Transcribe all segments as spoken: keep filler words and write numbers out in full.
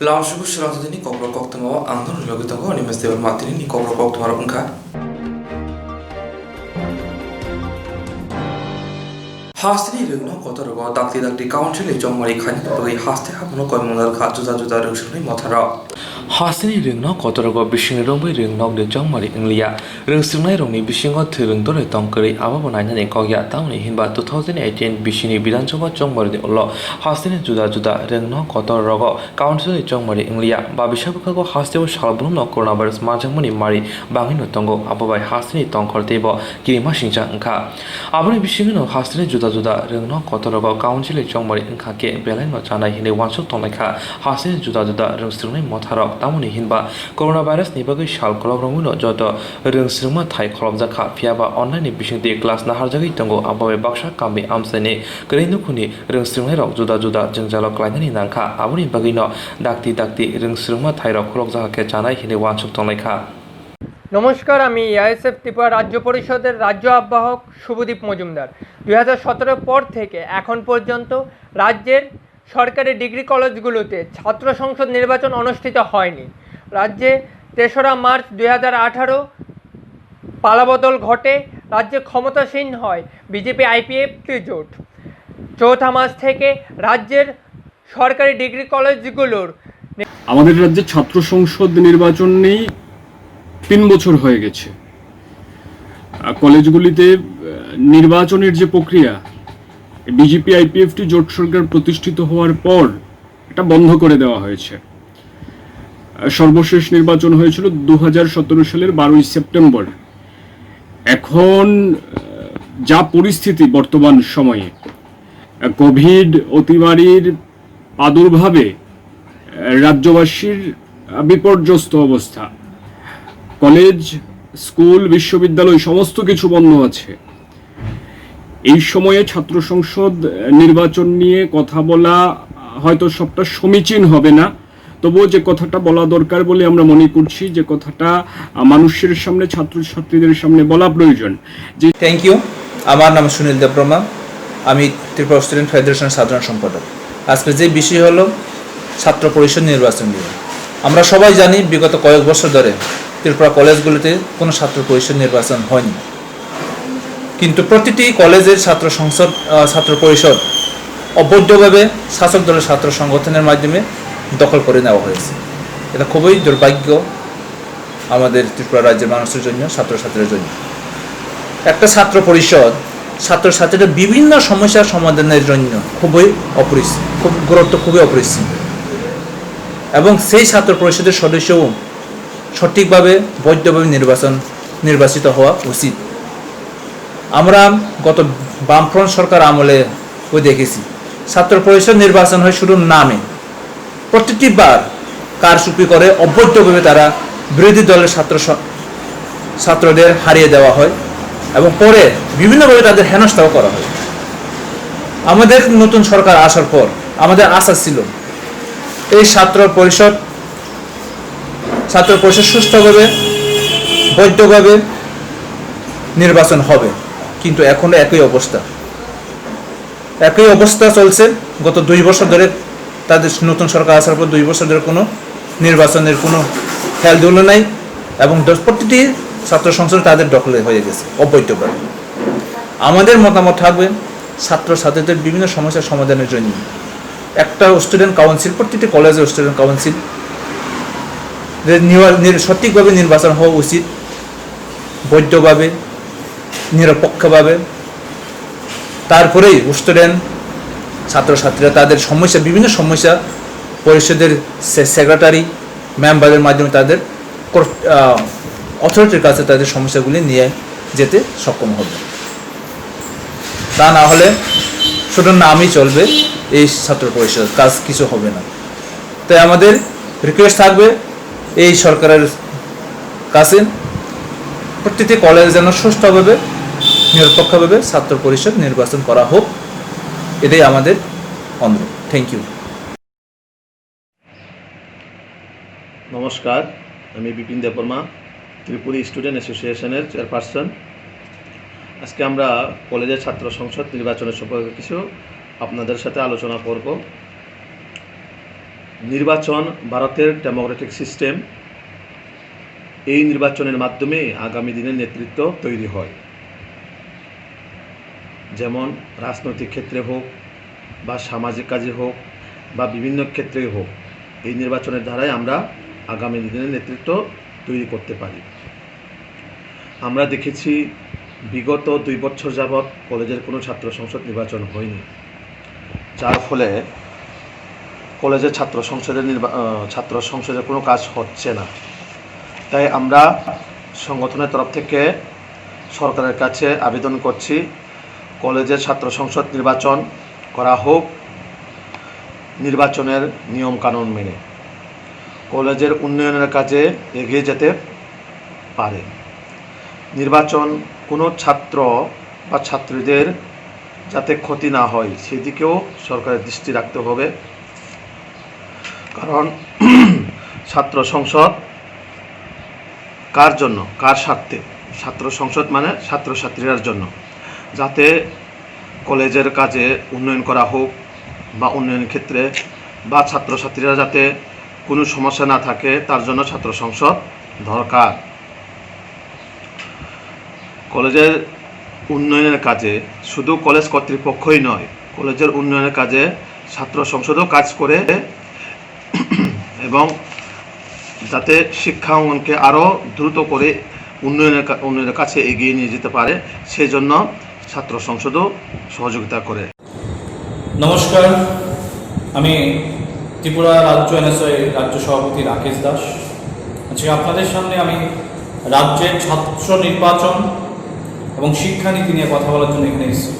Lamsugu Srangdini kokrok koktwmao ang norok logi tongo, Animesh Debbarma. Tinini kokrok koktwmarok wngkha: Hasteni rwngno kotor rogo dakti dakti council ni chongmari khainani bagwi haste habuno koimung lalkha juda juda rwngswrwngni motharok. Hasteni rwngno kotor rogo bisingni romwi rwng nokni chongmari wngliya. Rwngswrwngnairokni bisingo thwrwng toroi tong kwrwi, abobo nainani kok ya. Tamoni hinba two thousand eighteen bisingni Bidhan Sabha chongmarini ulo hasteni juda juda rwngno kotor rogo council ni chongmari wngliya. Babisa bwkhago hasteo salbrumno coronavirus manjakmani mari bangwino tongo, abo bai hasteni tongkhor teibo kirimasingcha wngkha. Aboni bisingwino hasteni juda juda rwngno kotor rogo council ni chongmari wngkha khe belaino chanai hinwi uansuk tonglaikha hasteni juda juda rwngswrwngnai motharok. Tamoni hinba coronavirus ni bagwi sal kolok romwino joto rwngswrwngma thai kholopjak kha, phiya ba online ni bisingtwi class naharjagwi tongo, abo bai baksa kamni amchaini kwrwi nukhungni rwngswrwngnairok juda juda jwngjalo klainani nangkha. Aboni bagwino dakti dakti rwngswrwngma thairok khulokjak khe chanai hinwi uansuk tonglaikha. নমস্কার, আমি এআইএসএফ ত্রিপুরা রাজ্য পরিষদের রাজ্য আহ্বায়ক শুভদীপ মজুমদার। দুই হাজার সতেরো পর থেকে এখন পর্যন্ত রাজ্যের সরকারি ডিগ্রি কলেজগুলোতে ছাত্র সংসদ নির্বাচন অনুষ্ঠিত হয়নি। রাজ্যে তেসরা মার্চ দুই হাজার আঠারো পালাবদল ঘটে, রাজ্যে ক্ষমতাসীন হয় বিজেপি আইপিএফটি জোট। চৌঠা মার্চ থেকে রাজ্যের সরকারি ডিগ্রি কলেজগুলোর আমাদের রাজ্যে ছাত্র সংসদ নির্বাচন নেই তিন বছর হয়ে গেছে। আহ, কলেজগুলিতে, আহ, নির্বাচনের যে প্রক্রিয়া, বিজেপি আইপিএফটি জোট সরকার প্রতিষ্ঠিত হওয়ার পর এটা বন্ধ করে দেওয়া হয়েছে। আহ, সর্বশেষ নির্বাচন হয়েছিল দু হাজার সতেরো সালের বারোই সেপ্টেম্বর। এখন, আহ, যা পরিস্থিতি বর্তমান সময়ে, আহ, কোভিড অতিমারির প্রাদুর্ভাবে, আহ, রাজ্যবাসীর, আহ, বিপর্যস্ত অবস্থা। কলেজ, স্কুল, বিশ্ববিদ্যালয় সমস্ত কিছু বন্ধ আছে। এই সময়ে ছাত্র সংসদ, আহ, নির্বাচন নিয়ে কথা বলা, আহ, হয়তো সবটা সমীচীন হবে না, তবুও যে কথাটা বলা দরকার বলে আমরা মনে করছি, যে কথাটা, আহ, মানুষের সামনে, ছাত্রছাত্রীদের সামনে বলা প্রয়োজন যে থ্যাংক ইউ। আমার নাম সুনীল দেববর্মা, আমি ত্রিপুরা স্টুডেন্ট ফেডারেশনের সাধারণ সম্পাদক। আজকে যে বিষয় হলো ছাত্র পরিষদ নির্বাচন নিয়ে। আমরা সবাই জানি, বিগত কয়েক বছর ধরে ত্রিপুরা কলেজগুলিতে কোনো ছাত্র পরিষদ নির্বাচন হয়নি। কিন্তু প্রতিটি কলেজের ছাত্র সংসদ, আহ, ছাত্র পরিষদ অবৈধভাবে শাসক দলের ছাত্র সংগঠনের মাধ্যমে দখল করে নেওয়া হয়েছে। এটা খুবই দুর্ভাগ্য আমাদের ত্রিপুরা রাজ্যের মানুষের জন্য, ছাত্রছাত্রীদের জন্য। একটা ছাত্র পরিষদ ছাত্রছাত্রীদের বিভিন্ন সমস্যার সমাধানের জন্য খুবই অপরিস-, খুব গুরুত্ব, খুবই অপরিসীম। এবং সেই ছাত্র পরিষদের সদস্যও সঠিকভাবে, বৈধভাবে নির্বাচন, নির্বাচিত হওয়া উচিত। আমরা গত বামফ্রন্ট সরকার আমলেও দেখেছি, ছাত্র পরিষদ নির্বাচন হয় শুধু নামে। প্রতিটি বার কারচুপি করে অবৈধভাবে তারা বিরোধী দলের ছাত্র স-, ছাত্রদের হারিয়ে দেওয়া হয় এবং পরে বিভিন্নভাবে তাদের হেনস্থাও করা হয়। আমাদের নতুন সরকার আসার পর আমাদের আশা ছিল এই ছাত্র পরিষদ ছাত্র পরিষদ সুষ্ঠুভাবে, বৈধভাবে নির্বাচন হবে, কিন্তু এখনো একই অবস্থা। একই অবস্থা চলছে গত দুই বছর ধরে। তাদের নতুন সরকার আসার পর দুই বছর ধরে কোনো নির্বাচনের কোনো খেয়াল দুলো নাই এবং দশ, প্রতিটি ছাত্র সংসদ তাদের দখলে হয়ে গেছে অবৈধভাবে। আমাদের মতামত থাকবে ছাত্রছাত্রীদের বিভিন্ন সমস্যার সমাধানের জন্য একটা স্টুডেন্ট কাউন্সিল, প্রতিটি কলেজের স্টুডেন্ট কাউন্সিল যে নির-, নির-, সঠিকভাবে নির্বাচন হওয়া উচিত, বৈধভাবে, নিরপেক্ষভাবে। তারপরেই স্টুডেন্ট, ছাত্রছাত্রীরা তাদের সমস্যা, বিভিন্ন সমস্যা পরিষদের সে-, সেক্রেটারি, মেম্বারের মাধ্যমে তাদের কর-, আহ, অথরিটির কাছে তাদের সমস্যাগুলি নিয়ে যেতে সক্ষম হবে। তা না হলে শুধু নামই চলবে এই ছাত্র পরিষদ, কাজ কিছু হবে না। তাই আমাদের রিকোয়েস্ট থাকবে এই সরকারের কাছে প্রতিটি কলেজে যেন সুষ্ঠুভাবে, নিরপেক্ষভাবে ছাত্র পরিষদ নির্বাচন করা হোক, এটাই আমাদের অনুরোধ। Thank you. নমস্কার, আমি বিপিন দেববর্মা, ত্রিপুরী স্টুডেন্ট অ্যাসোসিয়েশনের চেয়ারপারসন। আজকে আমরা কলেজের ছাত্র সংসদ নির্বাচনের সম্পর্কে কিছু আপনাদের সাথে আলোচনা করব। নির্বাচন ভারতের ডেমোক্রেটিক সিস্টেম। এই নির্বাচনের মাধ্যমে আগামী দিনের নেতৃত্ব তৈরি হয়, যেমন রাজনৈতিক ক্ষেত্রে হোক বা সামাজিক কাজে হোক বা বিভিন্ন ক্ষেত্রেই হোক। এই নির্বাচনের দ্বারাই আমরা আগামী দিনের নেতৃত্ব তৈরি করতে পারি। আমরা দেখেছি, বিগত দুই বছর যাবৎ কলেজের কোনো ছাত্র সংসদ নির্বাচন হয়নি, যার ফলে কলেজের ছাত্র সংসদের নির্বা- আহ, ছাত্র সংসদের কোনো কাজ হচ্ছে না। তাই আমরা সংগঠনের তরফ থেকে সরকারের কাছে আবেদন করছি, কলেজের ছাত্র সংসদ নির্বাচন করা হোক নির্বাচনের নিয়মকানুন মেনে, কলেজের উন্নয়নের কাজে এগিয়ে যেতে পারে। নির্বাচন কোনো ছাত্র বা ছাত্রীদের যাতে ক্ষতি না হয়, সেদিকেও সরকারের দৃষ্টি রাখতে হবে। কারণ ছাত্র সংসদ কার জন্য, কার স্বার্থে? ছাত্র সংসদ মানে ছাত্রছাত্রীরার জন্য, যাতে কলেজের কাজে উন্নয়ন করা হোক বা উন্নয়ন ক্ষেত্রে বা ছাত্রছাত্রীরা যাতে কোনো সমস্যা না থাকে, তার জন্য ছাত্র সংসদ দরকার। কলেজের উন্নয়নের কাজে শুধু কলেজ কর্তৃপক্ষই নয়, কলেজের উন্নয়নের কাজে ছাত্র সংসদও কাজ করে এবং যাতে শিক্ষা অঙ্গনকে আরও দ্রুত করে উন্নয়নের কা- উন্নয়নের কাছে এগিয়ে নিয়ে যেতে পারে, সেই জন্য ছাত্র সংসদও সহযোগিতা করে। নমস্কার, আমি ত্রিপুরা রাজ্য এনএসওআই রাজ্য সভাপতি রাকেশ দাস। আজকে আপনাদের সামনে আমি রাজ্যের ছাত্র নির্বাচন এবং শিক্ষানীতি নিয়ে কথা বলার জন্য এখানে এসেছি।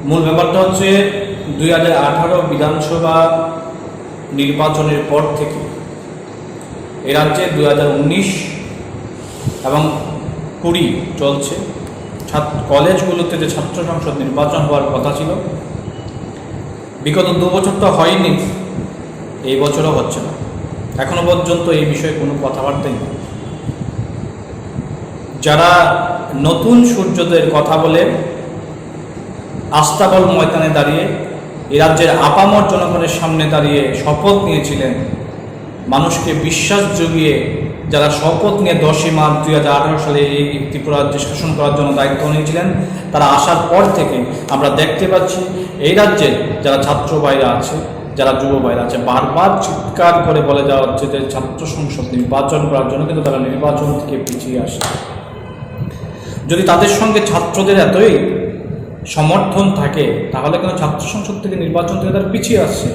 মূল ব্যাপারটা হচ্ছে, দুই হাজার আঠারো বিধানসভা নির্বাচনের পর থেকে এই রাজ্যে দুই হাজার উনিশ এবং কুড়ি চলছে। ছাত- কলেজগুলোতে যে ছাত্র সংসদ নির্বাচন হওয়ার কথা ছিল, বিগত দু বছর তো হয়নি, এই বছরও হচ্ছে না। এখনো পর্যন্ত এই বিষয়ে কোনো কথাবার্তাই নেই। যারা নতুন সূর্যোদয়ের কথা বলে আস্তাবল ময়দানে দাঁড়িয়ে, এই রাজ্যের আপামর জনগণের সামনে দাঁড়িয়ে শপথ নিয়েছিলেন, মানুষকে বিশ্বাস জুগিয়ে যারা শপথ নিয়ে দশই মার্চ দুই হাজার আঠারো সালে এই ত্রিপুরা রাজ্যে শাসন করার জন্য দায়িত্ব নিয়েছিলেন, তারা আসার পর থেকে আমরা দেখতে পাচ্ছি এই রাজ্যে যারা ছাত্র ভাইরা আছে, যারা যুব ভাইরা আছে, বারবার চিৎকার করে বলে যাওয়া হচ্ছে যে ছাত্র সংসদ নির্বাচন করার জন্য, কিন্তু তারা নির্বাচন থেকে পিছিয়ে আসছে। যদি তাদের সঙ্গে ছাত্রদের এতই সমর্থন থাকে, তাহলে কেন ছাত্র সংসদ থেকে নির্বাচন থেকে তারা পিছিয়ে আসছে?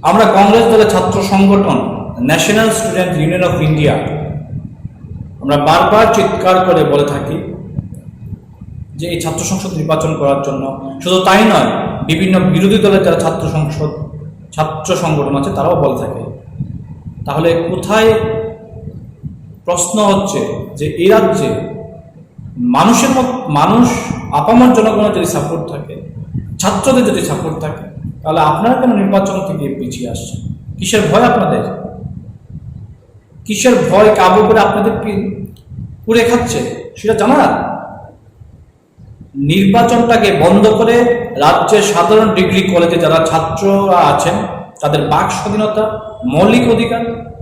আমরা কংগ্রেস দলের ছাত্র সংগঠন national student union of India, আমরা বারবার চিৎকার করে বলে থাকি যে এই ছাত্র সংসদ নির্বাচন করার জন্য। শুধু তাই নয়, বিভিন্ন বিরোধী দলের যারা ছাত্র সংসদ, ছাত্র সংগঠন আছে, তারাও বলে থাকে। তাহলে কোথায়, প্রশ্ন হচ্ছে যে এই রাজ্যে মানুষের মত-, মানুষ, আপামর জনগণের যদি সাপোর্ট থাকে, ছাত্রদের যদি সাপোর্ট থাকে, তাহলে আপনারা কেন নির্বাচন থেকে পিছিয়ে আসছেন? কিসের ভয় আপনাদের? কিসের ভয় কাবু করে আপনাদের পি-, পুড়ে খাচ্ছে, সেটা জানা? নির্বাচনটাকে বন্ধ করে রাজ্যের সাধারণ ডিগ্রি কলেজে যারা ছাত্ররা আছেন, তাদের বাক স্বাধীনতা, মৌলিক অধিকার।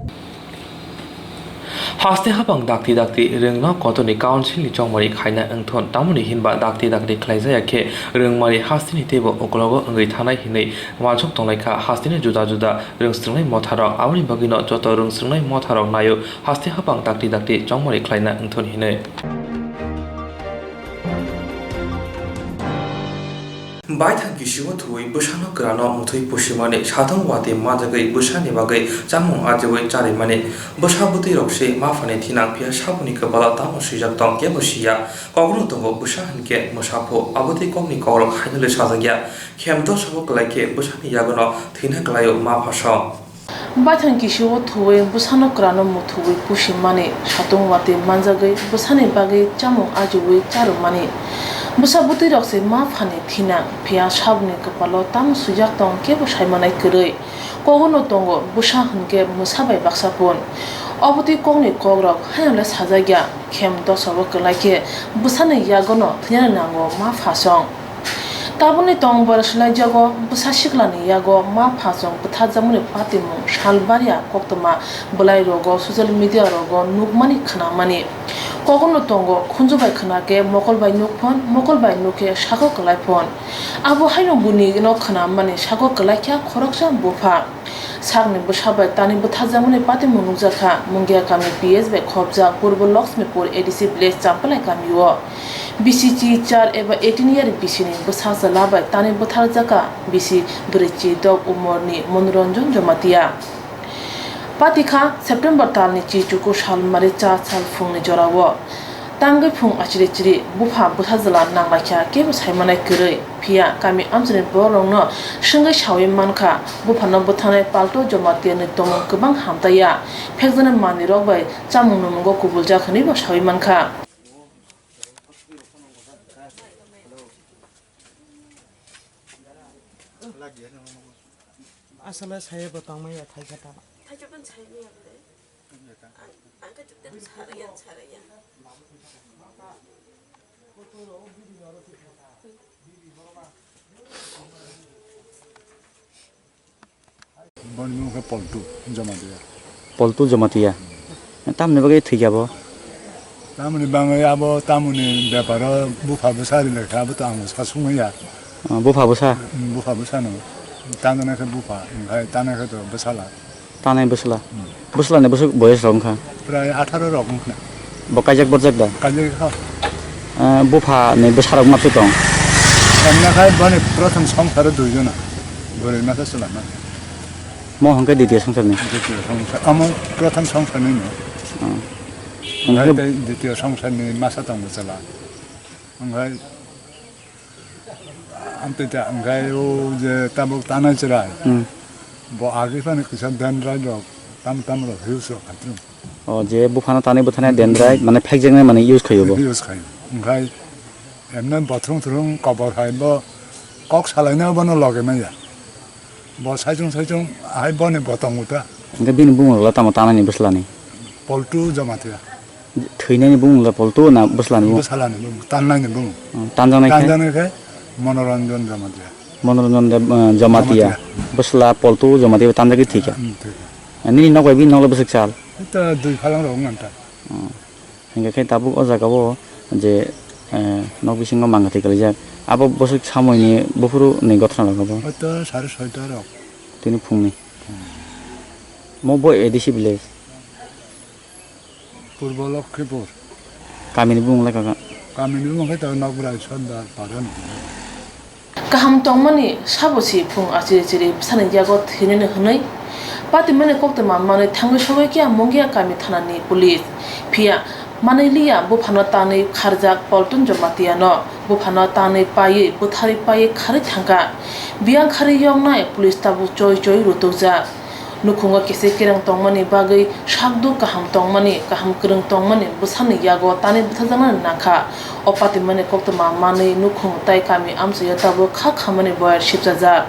Haste hapang dakti dakti rwngno kotorni councilni chongmari khaina wngthon, tamoni hinba dakti dakti khlaijaya khe rwngmari hasteni teibo uklogo wngwi thanai hinwi uansuk tonglaikha hasteni juda juda rwngsrwngnai motharok. Aboni bagwino joto rwngsrwngnai motharok naio haste hapang dakti dakti chongmari khlaina wngthon hinwi. Baithang kisingo thuwi bwsano kwrano muthwi pusimani, satung watwi manjagwi bwsani bagwi chamung ajiwi charimani, bwsa bwtwi rok se maphani thinang, phiya saboni kwpalo tamo swijak tong kebo siya. Kokno tongo bwsa hinkhe mwsaphu, abotwi kokni kokrok hainwlwi sajakya. Khem dosabo kwlaikhe bwsani yagono thwina kwlaio mapha song. Baithang kisingo thuwi bwsano kwrano muthubwi pusimani, satung watwi manjagwi bwsani bagwi chamung ajiwi charwmani, bwsa bwtwi rok se maphani thinang, phiya saboni kwpalo tamo swijak tong kebo saimanai kwrwi. Kogono tongo bwsa hinkhe mwsa bai baksa pun. Obotwi kokni kokrok haino le sajakya, khem dosabo kwlaikhe bwsani yagono thwinani nango mapha song. Tabukni tong bwrwi swlaijago bwsa siklani yago ma phasong bwtharjakmani patimung sal barya koktwma bwlairogo social media rogo nukmani khnamani. Kokrwno tongo khunju bai khna khe mokol bai nuk phon, mokol bai nuk khe sago kwlai phon. Abo haino buini no khnamani sago kwlai kha khoroksa bupha. Sakni bwsa bai tanwi bwtharjakmani patimung nukjakha Mungia kami P S bai khopjak Purbo Lakshmipur A D C village Champalai kamio. Bisi chi char eba eighteen year bisini bwsa chwla bai tanwi bwtharjakha bisi bwrwi chi dok umorni Monoranjan Jamatia. Patikha September talni chi chuku salmari cha sal phungni jorao. Tangwi phung achiri chiri bupha bwsa chwla nanglaikha kebo saimanai kwrwi. Phiya kami amchaini borokrokno swngwi saui mankha, buphano bwtharnai Palto Jamatiani tongmung kwbang hamtaiya, phekjaknai manwirok bai chamung nungmungo kubuljak hwnwibo saui mankha. Aswk le saya bo tongmani ya thaisa ta. Thaisa pun saya ni ya bole. Ang, ang ka jepte sa ya, sa ya. Boni mung khe Poltu Jamatia. Poltu Jamatia. Tamni bagwi thwikya bo? Tamoni bagwi abo tamoni beparo bupha bwsa rilai kha, abo to ang sa sungwi ya. Ah, bupha bwsa? Mm, bupha bwsa no. Tanjana khe bupha, omohai tana khe to bwsala. Tanai bwsla. Hmm. Bwslani bwswk boyes rok wngkha? Prai atharo rok wngkha. Bo kaijak borjak da? Kaijak kha. Ah, bupha ni bwsa rok ma tong? Emna khai bani prothom songsaro dui jona. Bwrwi ma khe chwla ma. Mo hwnkhe ditiya songsarni? Ditiya songsar. Amo prothom songsarni no. Hmm. Omohai tei ditiya songsarni masa tongo chwla. Omohai Amtwi ta, hwnkhe o je tabuk tanai chwrai. Hmm. Bo agwi phano kisa dendrite rok, tam tam rok use rok khatro. O je buphano tanwi bwtharnai dendrite, mane phekjaknai mane use khaio bo. Use khaio. Hwnkhe emne bothwng thwrwng kobor hai bo kok salaina bono loge manya. Bo saichung saichung hai boni bo tongo ta. Hwnkhe bini bumung rok tamo tanani bwslani? Poltu Jamatia. Thwinani bumung le Poltu na bwslani bumung? Bwsalani bumung, tannaini bumung. Hmm, tanjaknai khe? Tanjaknai khe Monoranjan Jamatia. Monoranjan Deb, eh, Jamatia. Jamatia. Bwsla Poltu Jamatia tanjagwi thwikha. Hmm, thwikha. Nini nok bai bini nok le bwswk sal? Ito dui phalang rok wngkha ta. Hmm. Hingkha khe tabuk o jaga o je, eh, nok bisingo mangati kalijak. Abo bwswk samoini buphuru ni gothana rok abo? Ito sare soita rok. Tini phungni. Hmm. Mo bo A D C village. Purbo Lokhipur. Kamini bumung le kaka? Kamini bumung khe to Nokbrai Sordar Para ni. Kaham tongmani sabo si phung achiri chiri bwsani yago thwinani hwnwi patimani koktwma manwi thangwi sogwi khe Mungia kami thanani police. Phiya manwi liya buphano tanwi kharjak Polton Jamatia no. Buphano tanwi paiwi bwtharwi paiwi kharwi thangkha. Biyang kharwi yoknai police tabuk choi choi rutukjak. Nukhungo kisa kereng tongmani bagwi sakduk kaham tongmani, kaham kwrwng tongmani bwsani yago tanwi bwtharjaknani nangkha. O patimani koktwma manwi nukhung tai kami amchaio tabuk kha khamani boyar sipchajak.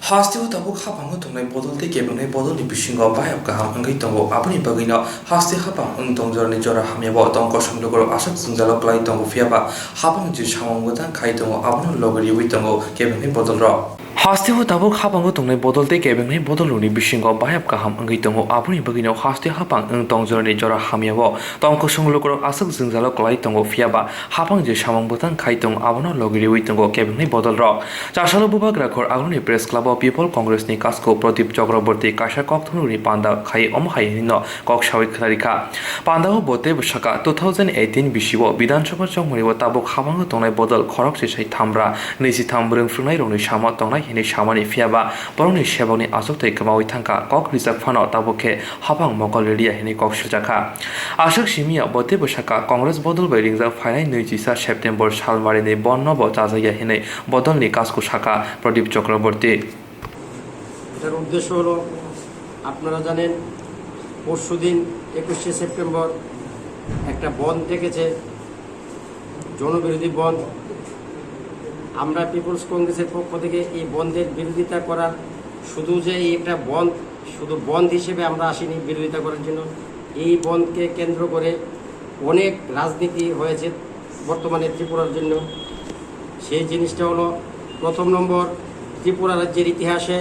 Haste o tabuk haphango tongnai bodol tei kebengnai bodolni bisingo bayap kaham wngwi tongo. Aboni bagwino haste haphang wng tong jorani jora hamyabo tong kosong lukurok aswk jwngjalo kwlai tongo, phiyaba haphang je samung bwtang khai tongo, abono logi riwi tongo kebengnai bodolrok. Haste o tabuk haphango tongnai bodol tei kebengnai bodolrokni bisingo bayap kaham wngwi tongo. Aboni bagwino haste haphang wng tong jorani jora hamyabo tong kosong lukurok aswk jwngjalo kwlai tongo, phiyaba haphang je samung bwtang khai tongo, abono logi riwi tongo kebengnai bodolrok. Chasalo bubagra khor aguloni press club o People Congress ni kasko Pradip Chakraborty kaisa kokthumrokni panda khai omo hai hinwi no kok sawi khwna rikha. Panda o bo teibo saka, two thousand eighteen bisio Bidhan Sabha chongmani o tabuk haphango tongnai bodol khorokse sai thamra, nwi si tham bwrwng phwrwngnai rokni samo tongnai hinwi samani, phiyaba borokni sebokni achukthai kwmawi thangkha, kok rijak phano tabuk khe haphang mokol riliya hinwi kok sirjakha. Aswk simiya bo teibo saka, Congress bodol bai ringjak phainai nwi chisa September salmarini bondno bo chajakya hinwi bodolni kasku saka Pradip Chakraborty. এটার উদ্দেশ্য হলো, আপনারা জানেন, পরশুদিন একুশে সেপ্টেম্বর একটা বন্ধ ডেকেছে, জনবিরোধী বন্ধ। আমরা পিপলস কংগ্রেসের পক্ষ থেকে এই বন্ধের বিরোধিতা করার, শুধু যে এই একটা বন্ধ, শুধু বন্ধ হিসেবে আমরা আসিনি বিরোধিতা করার জন্য। এই বন্ধকে কেন্দ্র করে অনেক রাজনীতি হয়েছে বর্তমানে ত্রিপুরার জন্য। সেই জিনিসটা হলো, প্রথম নম্বর, ত্রিপুরা রাজ্যের ইতিহাসে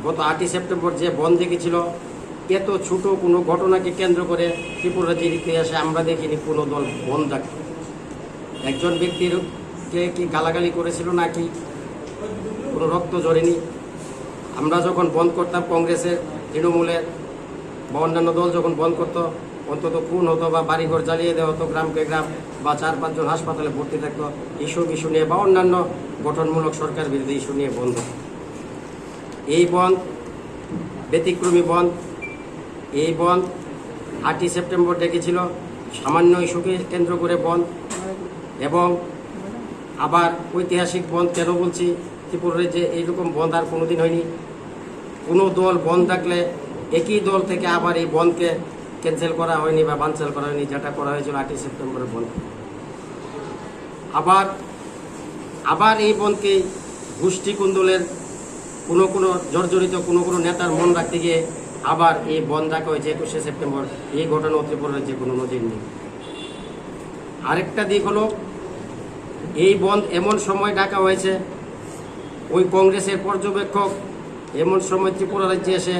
গত আটই সেপ্টেম্বর যে বন্ধ ডেকেছিল, এত ছোট কোনো ঘটনাকে কেন্দ্র করে ত্রিপুরা রাজ্যের ইতিহাসে আমরা দেখিনি কোনো দল বন্ধ ডাকতে। একজন ব্যক্তির কে কি গালাগালি করেছিল নাকি কোনো রক্ত ঝরেনি? আমরা যখন বন্ধ করতাম, কংগ্রেসের, তৃণমূলের বা অন্যান্য দল যখন বন্ধ করতো, অন্তত খুন হতো বা বাড়িঘর জ্বালিয়ে দেওয়া হতো গ্রামকে গ্রাম, বা চার পাঁচজন হাসপাতালে ভর্তি থাকতো, এইসব ইস্যু নিয়ে বা অন্যান্য গঠনমূলক সরকার বিরোধী ইস্যু নিয়ে বন্ধ। এই বন্ধ ব্যতিক্রমী বন্ধ। এই বন্ধ আটই সেপ্টেম্বর ডেকেছিল সামান্য ইস্যুকে কেন্দ্র করে বন্ধ, এবং আবার ঐতিহাসিক বন্ধ কেন বলছি, ত্রিপুরা রাজ্যে এইরকম বন্ধ আর কোনোদিন হয়নি। কোনো দল বন্ধ ডাকলে একই দল থেকে আবার এই বন্ধকে ক্যান্সেল করা হয়নি বা বানচাল করা হয়নি, যেটা করা হয়েছিল আটই সেপ্টেম্বরের বন্ধ। আবার, আবার এই বন্ধকে গোষ্ঠী কুন্দলের কোনো কোনো জর্জরিত কোনো কোনো নেতার মন রাখতে গিয়ে আবার এই বন্ধ ডাকা হয়েছে একুশে সেপ্টেম্বর। এই ঘটনা ত্রিপুরা রাজ্যে কোনো নজির নেই। আরেকটা দিক হলো, এই বন্ধ এমন সময় ডাকা হয়েছে, ওই কংগ্রেসের পর্যবেক্ষক এমন সময় ত্রিপুরা রাজ্যে এসে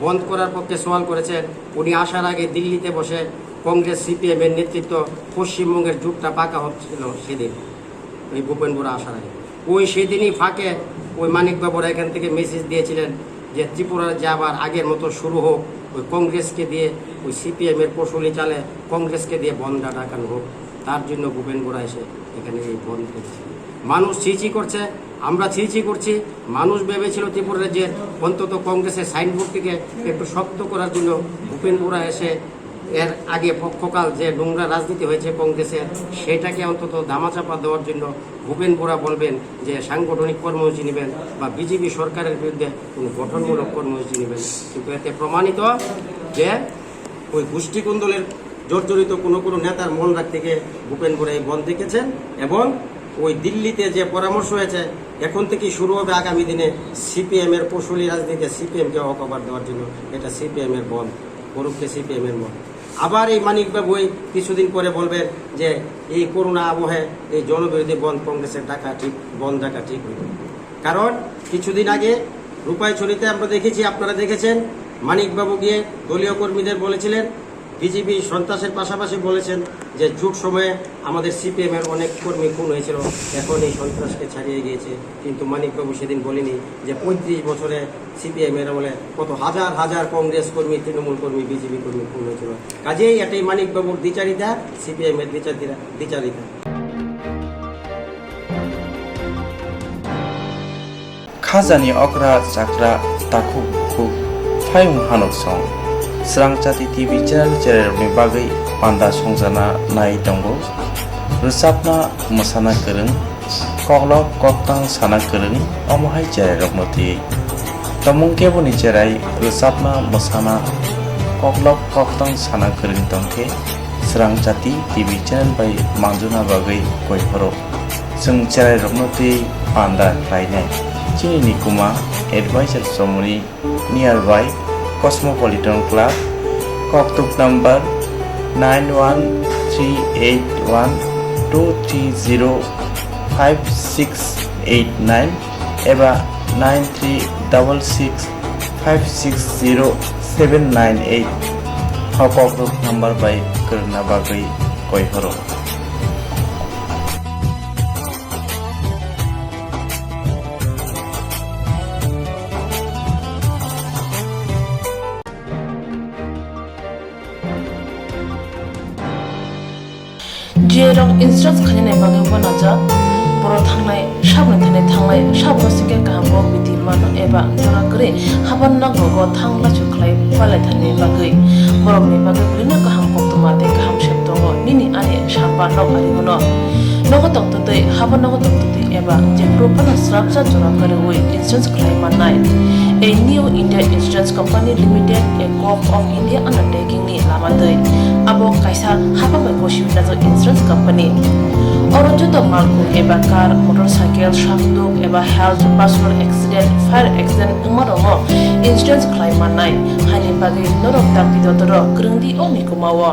বন্ধ করার পক্ষে সওয়াল করেছেন। উনি আসার আগে দিল্লিতে বসে কংগ্রেস সিপিএম এর নেতৃত্ব, পশ্চিমবঙ্গের জোটটা পাকা হচ্ছিল সেদিন, ওই ভূপেন বরা আসার আগে। ওই সেদিনই ফাঁকে ওই মানিক বাবুরা এখান থেকে মেসেজ দিয়েছিলেন যে ত্রিপুরা রাজ্যে আবার আগের মতো শুরু হোক, ওই কংগ্রেসকে দিয়ে, ওই সিপিএম এর কৌশলী চালে কংগ্রেসকে দিয়ে বন্ধটা ডাকানো হোক। তার জন্য ভূপেন বরা এসে এখানে এই বন্ধ করেছে। মানুষ ছিছি করছে, আমরা ছিছি করছি। মানুষ ভেবেছিল ত্রিপুরা রাজ্যের অন্তত কংগ্রেসের সাইনবোর্ডটিকে একটু শক্ত করার জন্য ভূপেন বরা এসে এর আগে পক্ষকাল যে নোংরা রাজনীতি হয়েছে কংগ্রেসের, সেটাকে অন্তত ধামাচাপা দেওয়ার জন্য ভূপেন বরা বলবেন যে সাংগঠনিক কর্মসূচি নেবেন বা বিজেপি সরকারের বিরুদ্ধে কোনো গঠনমূলক কর্মসূচি নেবেন। কিন্তু এতে প্রমাণিত যে ওই গোষ্ঠী কুন্দলের জর্জরিত কোনো কোনো নেতার মন রাখতে গিয়ে ভূপেন বরা এই বন্ধ ডেকেছেন। এবং ওই দিল্লিতে যে পরামর্শ হয়েছে, এখন থেকে শুরু হবে আগামী দিনে সিপিএম এর কৌশলী রাজনীতিতে সিপিএম কে হক আবার দেওয়ার জন্য। এটা সিপিএম এর বন্ধ, করুককে সিপিএম এর বন্ধ। আবার এই মানিক বাবু এই কিছুদিন পরে বলবেন যে এই করোনা আবহে এই জনবিরোধী বন্ধ কংগ্রেসের ডাকা ঠিক, বন্ধ ডাকা ঠিক হইল। কারণ কিছুদিন আগে রূপাইছড়িতে আমরা দেখেছি, আপনারা দেখেছেন, মানিক বাবু গিয়ে দলীয় কর্মীদের বলেছিলেন, বিজেপি সন্ত্রাসের পাশাপাশি বলেছেন যে জোট সময়ে আমাদের সিপিএম এর অনেক কর্মী খুন হয়েছিল, এখন এই সন্ত্রাসকে ছাড়িয়ে গিয়েছে। কিন্তু মানিক বাবু সেদিন বলেনি যে পঁয়ত্রিশ বছরে সিপিএম এর আমলে কত হাজার হাজার কংগ্রেস কর্মী, তৃণমূল কর্মী, বিজেপি কর্মী খুন হয়েছিল। কাজেই এটাই মানিক বাবুর দ্বিচারিতা, সিপিএম এর দ্বিচারিতা, দ্বিচারিতা। Khajani okra chakra takhuk bukhuk phayung hanuk song. Srang Chati T V channel chererokni bagwi panda songjana nai tongo. Rwchapna mwsana kwrwng, koklop koktang sana kwrwng, omo hai chererokno twi. Tomung keboni cherai rwchapna mwsana koklop koktang sana kwrwng tongkhe Srang Chati T V channel bai manjuna bagwi koi phoro. Chwng cherairokno twi panda khlainai. Chini nikuma advisor chomoni nearby Cosmopolitan Club, koktuk number nine one three eight one two three zero five six eight nine eba nine three double six five six zero seven nine eight. O koktuk number bai kwrwngna bagwi koi horo. G A rok insurance khainani bagwi uanajak, borok thangnai, saboni thani thanglai, saboni singkhe kaham kok biti mano eba jora kwrwi haban nokrogo thang lachu khlai palaithani bagwi. Borokni bagwi belino kaham koktwma tei kaham sep tongo, nini ani samba nok ari bono. Nogo tongtwtwi, habo nogo tongtwtwi eba jephuru phano srapsa jora kwrwi insurance khlai mannai. A New India Insurance Company Limited, a Corp of India undertaking ni lama twi. Abo kaisa hapang bai gosi wngjak insurance company. Oro joto malkhung eba car, motorcycle, sakduk eba health, personal accident, fire accident wngma rokno insurance khlai mannai. Haini bagwi norok dakti dotoro kwrwngdi o mikumao.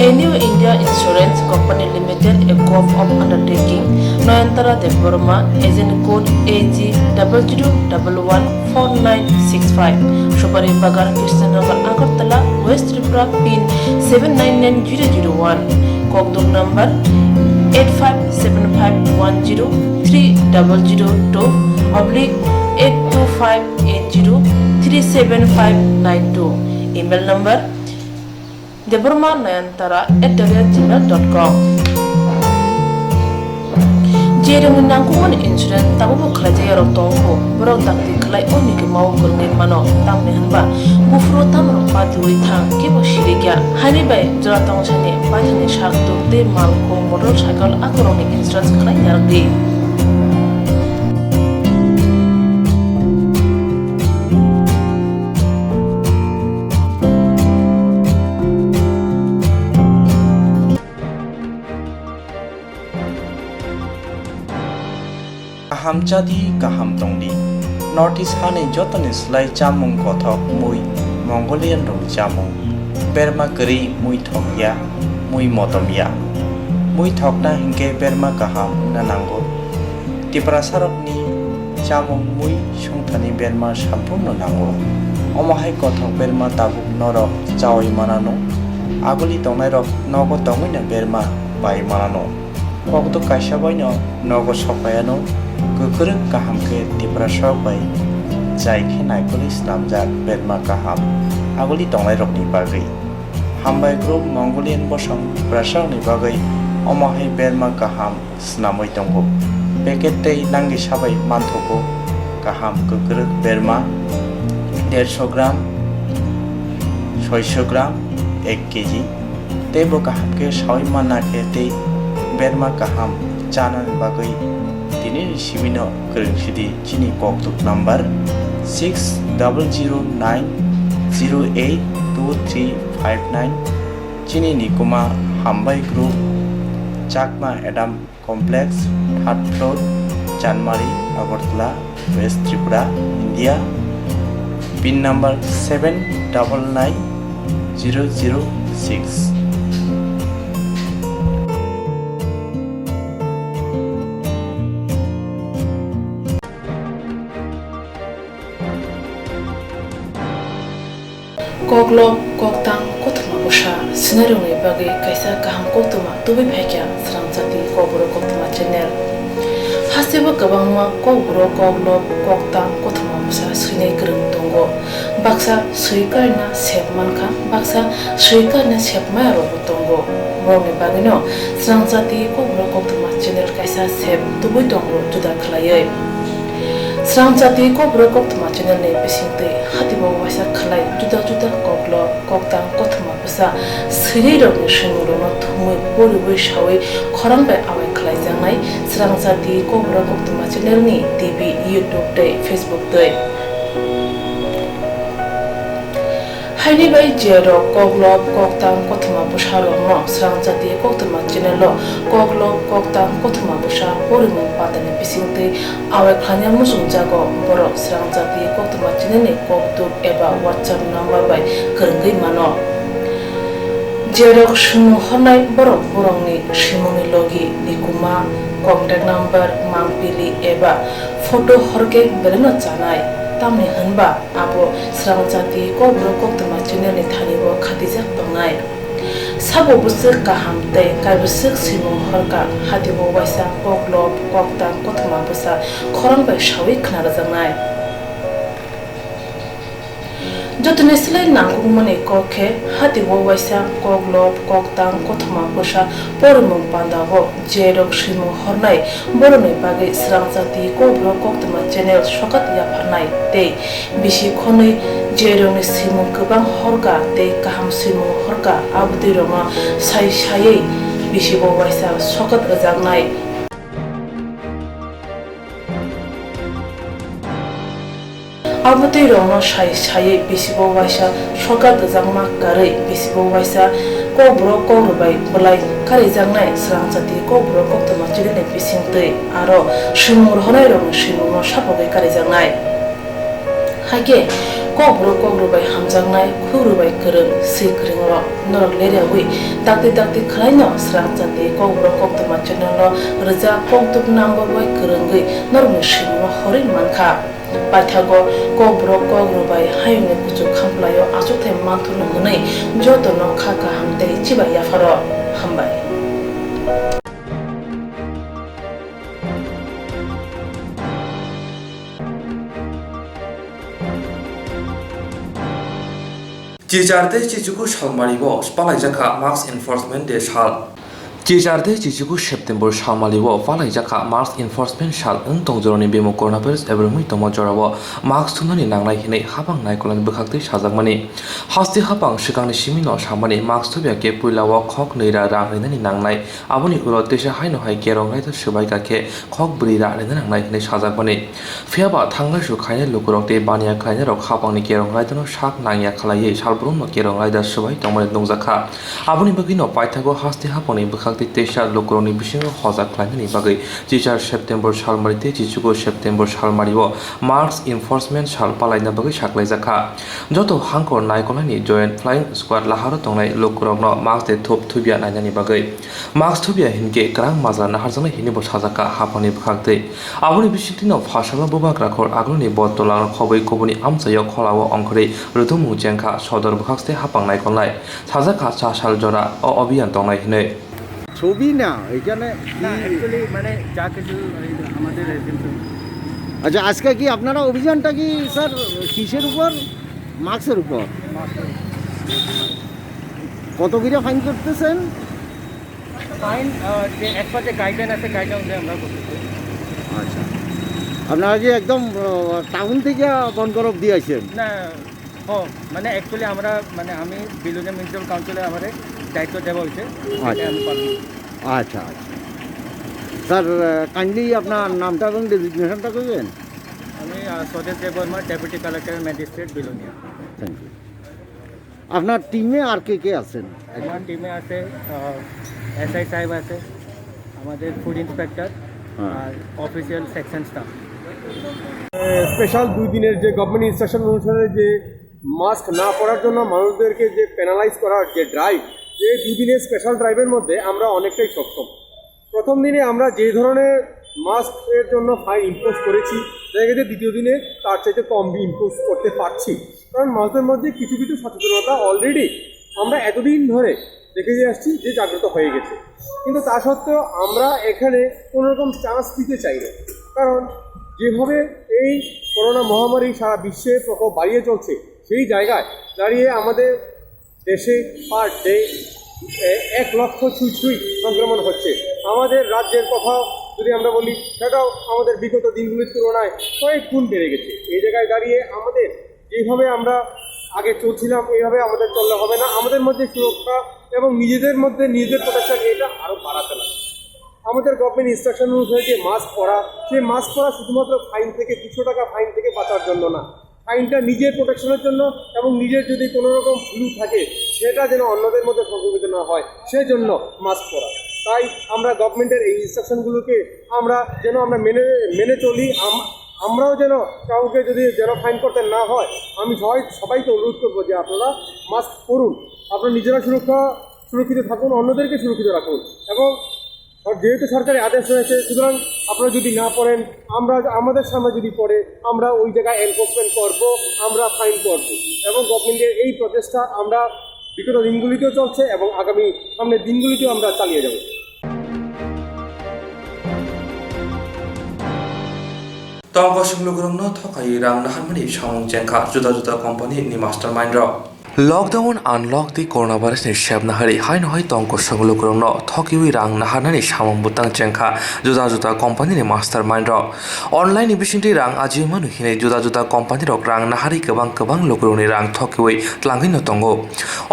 A New India Insurance Company Limited, a co-op of undertaking, Nayantara Debbarma, agent code A G double zero double one four nine six five, Supari Bagan, Krishnanagar, Agartala, West Tripura, pin seven nine nine zero zero one, kokduk number eight five seven five one zero three double zero two oblique eight two five eight zero three seven five nine two, email number Debbarma Nayantara at the rate gmail dot com. Je rokni nangkukmani insurance tabukbo khlaijak yarok tongkho, borok dakti khlai o nigwimao kwrwngwi mano, tamni hwnba buphuru tamrok patiui thang, kebo sirikya. Haini bai jora tongsani paithakni sak tuk tei malkhung, motor cycle akorokni insurance khlai narwkdi. Kaham chadi, kaham tongdi. North East hani jotoni slai chamung kothok mui Mongolian rokni chamung. Berma kwrwi mui thokya, mui motomya. Mui thokna hinkhe berma kaham wngna nango. Tiprasarokni chamung mui songthani berma samphurno nango. Omo hai kothok berma tabuk norok chaui manano. Aguli tongnairok nogo tongwino berma pai manano. Kokduk kaisa baino nogo sokpaiano kwkrwk kaham khe Tiprasarok bai jai khe naikolwi swnamjak berma kaham aguli tongnairokni bagwi. Hambai group Mongolian bosong Tiprasarokni bagwi omo hai berma kaham swnamwi tongo. Packet tei nangkisa bai manthogo kaham kwkrwk berma dersho gram, soisho gram, ek kg. Tei bo kaham khe saui manna khe tei berma kaham chanani bagwi tinini simino kwrwng sidi chini kokduk number six double zero nine zero eight two three five nine. Chini nikuma Hambai Group, Chakma Adam Complex, third floor, Chanmari, Agartala, West Tripura, India. Pin number seven double nine zero zero six. Koklop, koktang, kothoma bwsa swinairokni bagwi kaisa kaham koktwma tubui phaikha Srangchati Kokborok Koktwma channel. Hasteo kwbangma kokborok, koklop, koktang, kothoma bwsa swinai kwrwng tongo. Baksa swi karina sep mankha, baksa swi karina sep mayarokbo tongo. Borokni bagwino Srangchati Kokborok Koktwma channel kaisa sep tubui tongo juda khlaiwi. Srangchati Kokborok Koktwma channel ni bisingtwi hatibo waisa khlai juda juda koklop, koktang, kothoma bwsa swinairokni swimungrokno thumwi poriwi saui khorang bai awai khlaijaknai Srangchati Kokborok Koktwma channel ni T V, YouTube tei Facebook twi. Haini bai je rok koklop, koktang, kothoma bwsa rokno Srangchati Koktwma channel o koklop, koktang, kothoma bwsa porimung pandani bisingtwi awai khlaina muchungjago, borok Srangchati Koktwma channel ni kokduk eba WhatsApp number bai kwrwngwi mano. Je rok swimung hornai borok borokni swimungni logi, nikuma, contact number, mangpili eba photo horkhe belaino chanai, tamni hwnba abo Srangchati Kokborok Koktwma channel ni thani o khatijak tongnai. Sabo bwswk kaham tei kaibwswk swimung horkha, hatibo waisa koklop, koktang, kothoma bwsa khorang bai saui khna rwjaknai. Jotoni slai nangkukmani kok khe, hatibo waisa koklop, koktang, kothoma bwsa porimung pandao je rok swimung hornai borokni bagwi Srangchati Kokborok Koktwma channel sokat yapharnai tei bisi khonwi je rokni swimung kwbang horkha tei kaham swimung horkha, abotwi rokno sai saiwi bisibo waisa sokat rwjaknai. Abotwi rokno sai saiwi bisibo waisa sokat rwjakma karwi bisibo waisa kokborok kokrwbai bwlai karijaknai Srangchati Kokborok Koktwma channel ni bisingtwi aro swimung rohornairokni swimungno sapogwi karijaknai. Haikhe Kokborok kokborok bai hamjaknai, khurwi bai kwrwng, swi kwrwng rok. Norok leryawi dakti dakti khwlaino Srang Chati Kokborok Koktwma channel o rwjak kokduk number bai kwrwngwi norokni swimungno horwi mankha. Paithago Kokborok kokborok bai hayungni kuchuk khamplaio achukthai manthokno hwnwi jotono kha kaham tei chibai yapharo. Hambai. Chichar tei Chichuku salmari o palaijak kha Mask Enforcement Day sal. Chichar tei Chichuku September salmari o palaijak kha Mask Enforcement sal. Wng tong jorani bemuk coronavirus ebrwngwi tongma jorao mask thumnani nangnai hinwi hapang naikolnani bwkhaktwi sajakmani. Haste hapang swkangni simino samani mask thubya khe puilao khok nwi ra rang rinani nangnai. Aboni ulo teisa haino hai kerong raida swbai ka khe khok bwrwi ra rina nangnai hinwi sajakmani. Phiyaba thanglaisu khainai lukurok tei baniya khlainairok hapangni kerong raidano sak nangya khlaiwi salbrumno kerong raida swbai tongmani nukjakha. Aboni bagwino paithago haste hapangni bwkhaktwi teisa lukurokni bisingo hojak khlainani bagwi chichar September salmari tei chichugo September salmario Mask Enforcement sal palaina bagwi saklaijakha. Joto hangkor naikolnani Joint Flying Squad laharo tongnai lukurokno mask de thup thubya nainani bagwi. Mask thubya hinkhe kwrang majra naharjaknai hinwi bo sajakha haphangni bwkhaktwi. Aboni bisingtwino pharsalo bubagra khor aguloni botolano khobwi kubuni amchaio kholao ongkhorwi rwtwmung chengkha sodor bwkhakste haphang naikolnai. Sajakha cha sal jora o abhiyan tongnai hinwi. ছবি না, এখানে না, কি? অ্যাকচুয়ালি মানে যা কিছু এই আমাদের এজেন্সি। আচ্ছা, আজকে কি আপনারা অভিযানটা কি, স্যার, কিসের উপর? মাস্কের উপর। কত করে ফাইন করতেছেন? ফাইন, আহ, যে অ্যাজ পার যে গাইডলাইন আছে, গাইডলাইন অনুযায়ী আমরা করতেছি। আচ্ছা, আপনারা কি একদম, আহ, টাউন থেকে বনকর অব্দি আইছেন? না, ও, মানে, অ্যাকচুয়ালি আমরা, মানে, আমি বিলোনিয়া মিউনিসিপ্যাল কাউন্সিলে আমাদের দায়িত্ব দেওয়া হয়েছে, আচ্ছা। সেটা আমি পালন করছি। আচ্ছা, আচ্ছা। স্যার, আহ, কাইন্ডলি আপনার নামটা এবং ডেজিগনেশনটা কইবেন? আমি, আহ, Swadesh Debbarma, deputy collector magistrate, Belonia. Thank you. আপনার টিমে আর কে কে আছেন? আমার টিমে আছে, আহ, এসআই সাহেব আছে, আমাদের ফুড ইন্সপেক্টর, হ্যাঁ। আর অফিসিয়াল সেকশন স্টাফ। স্পেশাল দুই দিনের যে গভর্নমেন্ট ইনস্ট্রাকশন অনুসারে যে মাস্ক না পরার জন্য মানুষদেরকে যে পেনালাইজ করার যে ড্রাইভ, এই দুদিনের স্পেশাল ড্রাইভের মধ্যে আমরা অনেকটাই সক্ষম। প্রথম দিনে আমরা যে ধরনের মাস্কের জন্য ফাইন ইম্পোজ করেছি, দেখা গেছে দ্বিতীয় দিনে তার চাইতে কম ইম্পোজ করতে পারছি, কারণ মানুষের মধ্যে কিছু কিছু সচেতনতা অলরেডি আমরা এতদিন ধরে দেখে দিয়ে আসছি যে জাগ্রত হয়ে গেছে। কিন্তু তা সত্ত্বেও আমরা এখানে কোনো রকম চান্স দিতে চাই না, কারণ যেভাবে এই করোনা মহামারী সারা বিশ্বে প্রকোপ বাড়িয়ে চলছে, সেই জায়গায় দাঁড়িয়ে আমাদের দেশে পার ডে এক লক্ষ ছুঁই ছুঁই সংক্রমণ হচ্ছে। আমাদের রাজ্যের কথা যদি আমরা বলি, সেটাও আমাদের বিগত দিনগুলির তুলনায় কয়েক গুণ বেড়ে গেছে। এই জায়গায় দাঁড়িয়ে আমাদের যেভাবে আমরা আগে চলছিলাম, এইভাবে আমাদের চললে হবে না। আমাদের মধ্যে সুরক্ষা এবং নিজেদের মধ্যে নিজেদের প্রোটেকশন, এটা আরও বাড়াতে লাগে। আমাদের গভর্নমেন্ট ইনস্ট্রাকশন অনুসারে যে মাস্ক পরা, সেই মাস্ক পরা শুধুমাত্র ফাইন থেকে, দুশো টাকা ফাইন থেকে বাঁচার জন্য না, ফাইনটা নিজের প্রোটেকশনের জন্য এবং নিজের যদি কোনো রকম ভুল থাকে, সেটা যেন অন্যদের মধ্যে সংক্রমিত না হয়, সেজন্য মাস্ক পরা। তাই আমরা গভর্নমেন্টের এই ইনস্ট্রাকশনগুলোকে আমরা যেন আমরা মেনে, মেনে চলি। আম-, আমরাও যেন কাউকে যদি যেন ফাইন করতে না হয়, আমি সবাই, সবাইকে অনুরোধ করবো যে আপনারা মাস্ক পরুন, আপনারা নিজেরা সুরক্ষা, সুরক্ষিত থাকুন, অন্যদেরকে সুরক্ষিত রাখুন। এবং সর-, যেহেতু সরকারি আদেশ রয়েছে, সুতরাং আপনারা যদি না পড়েন, আমরা, আমাদের সামনে যদি পড়ে, আমরা ওই জায়গায় এনফোর্সমেন্ট করব, আমরা ফাইন করব। এবং গভর্নমেন্টের এই প্রচেষ্টা আমরা বিগত দিনগুলিতেও চলছে এবং আগামী সামনের দিনগুলিতেও আমরা চালিয়ে যাব। Tongkosong lukurokno thokaiwi rang naharmani samung chengkha juda juda company ni mastermind rok. Lockdown unlock di coronavirus ni sepna hari haino hai tongkosong lukurokno thokiwi rang naharnani samung bwtang chengkha juda juda company ni mastermind rok. Online ni bisingtwi rang ajio manu hinwi juda juda company rok rang naharwi kwbang kwbang lukurokni rang thokiwi tlangwino tongo.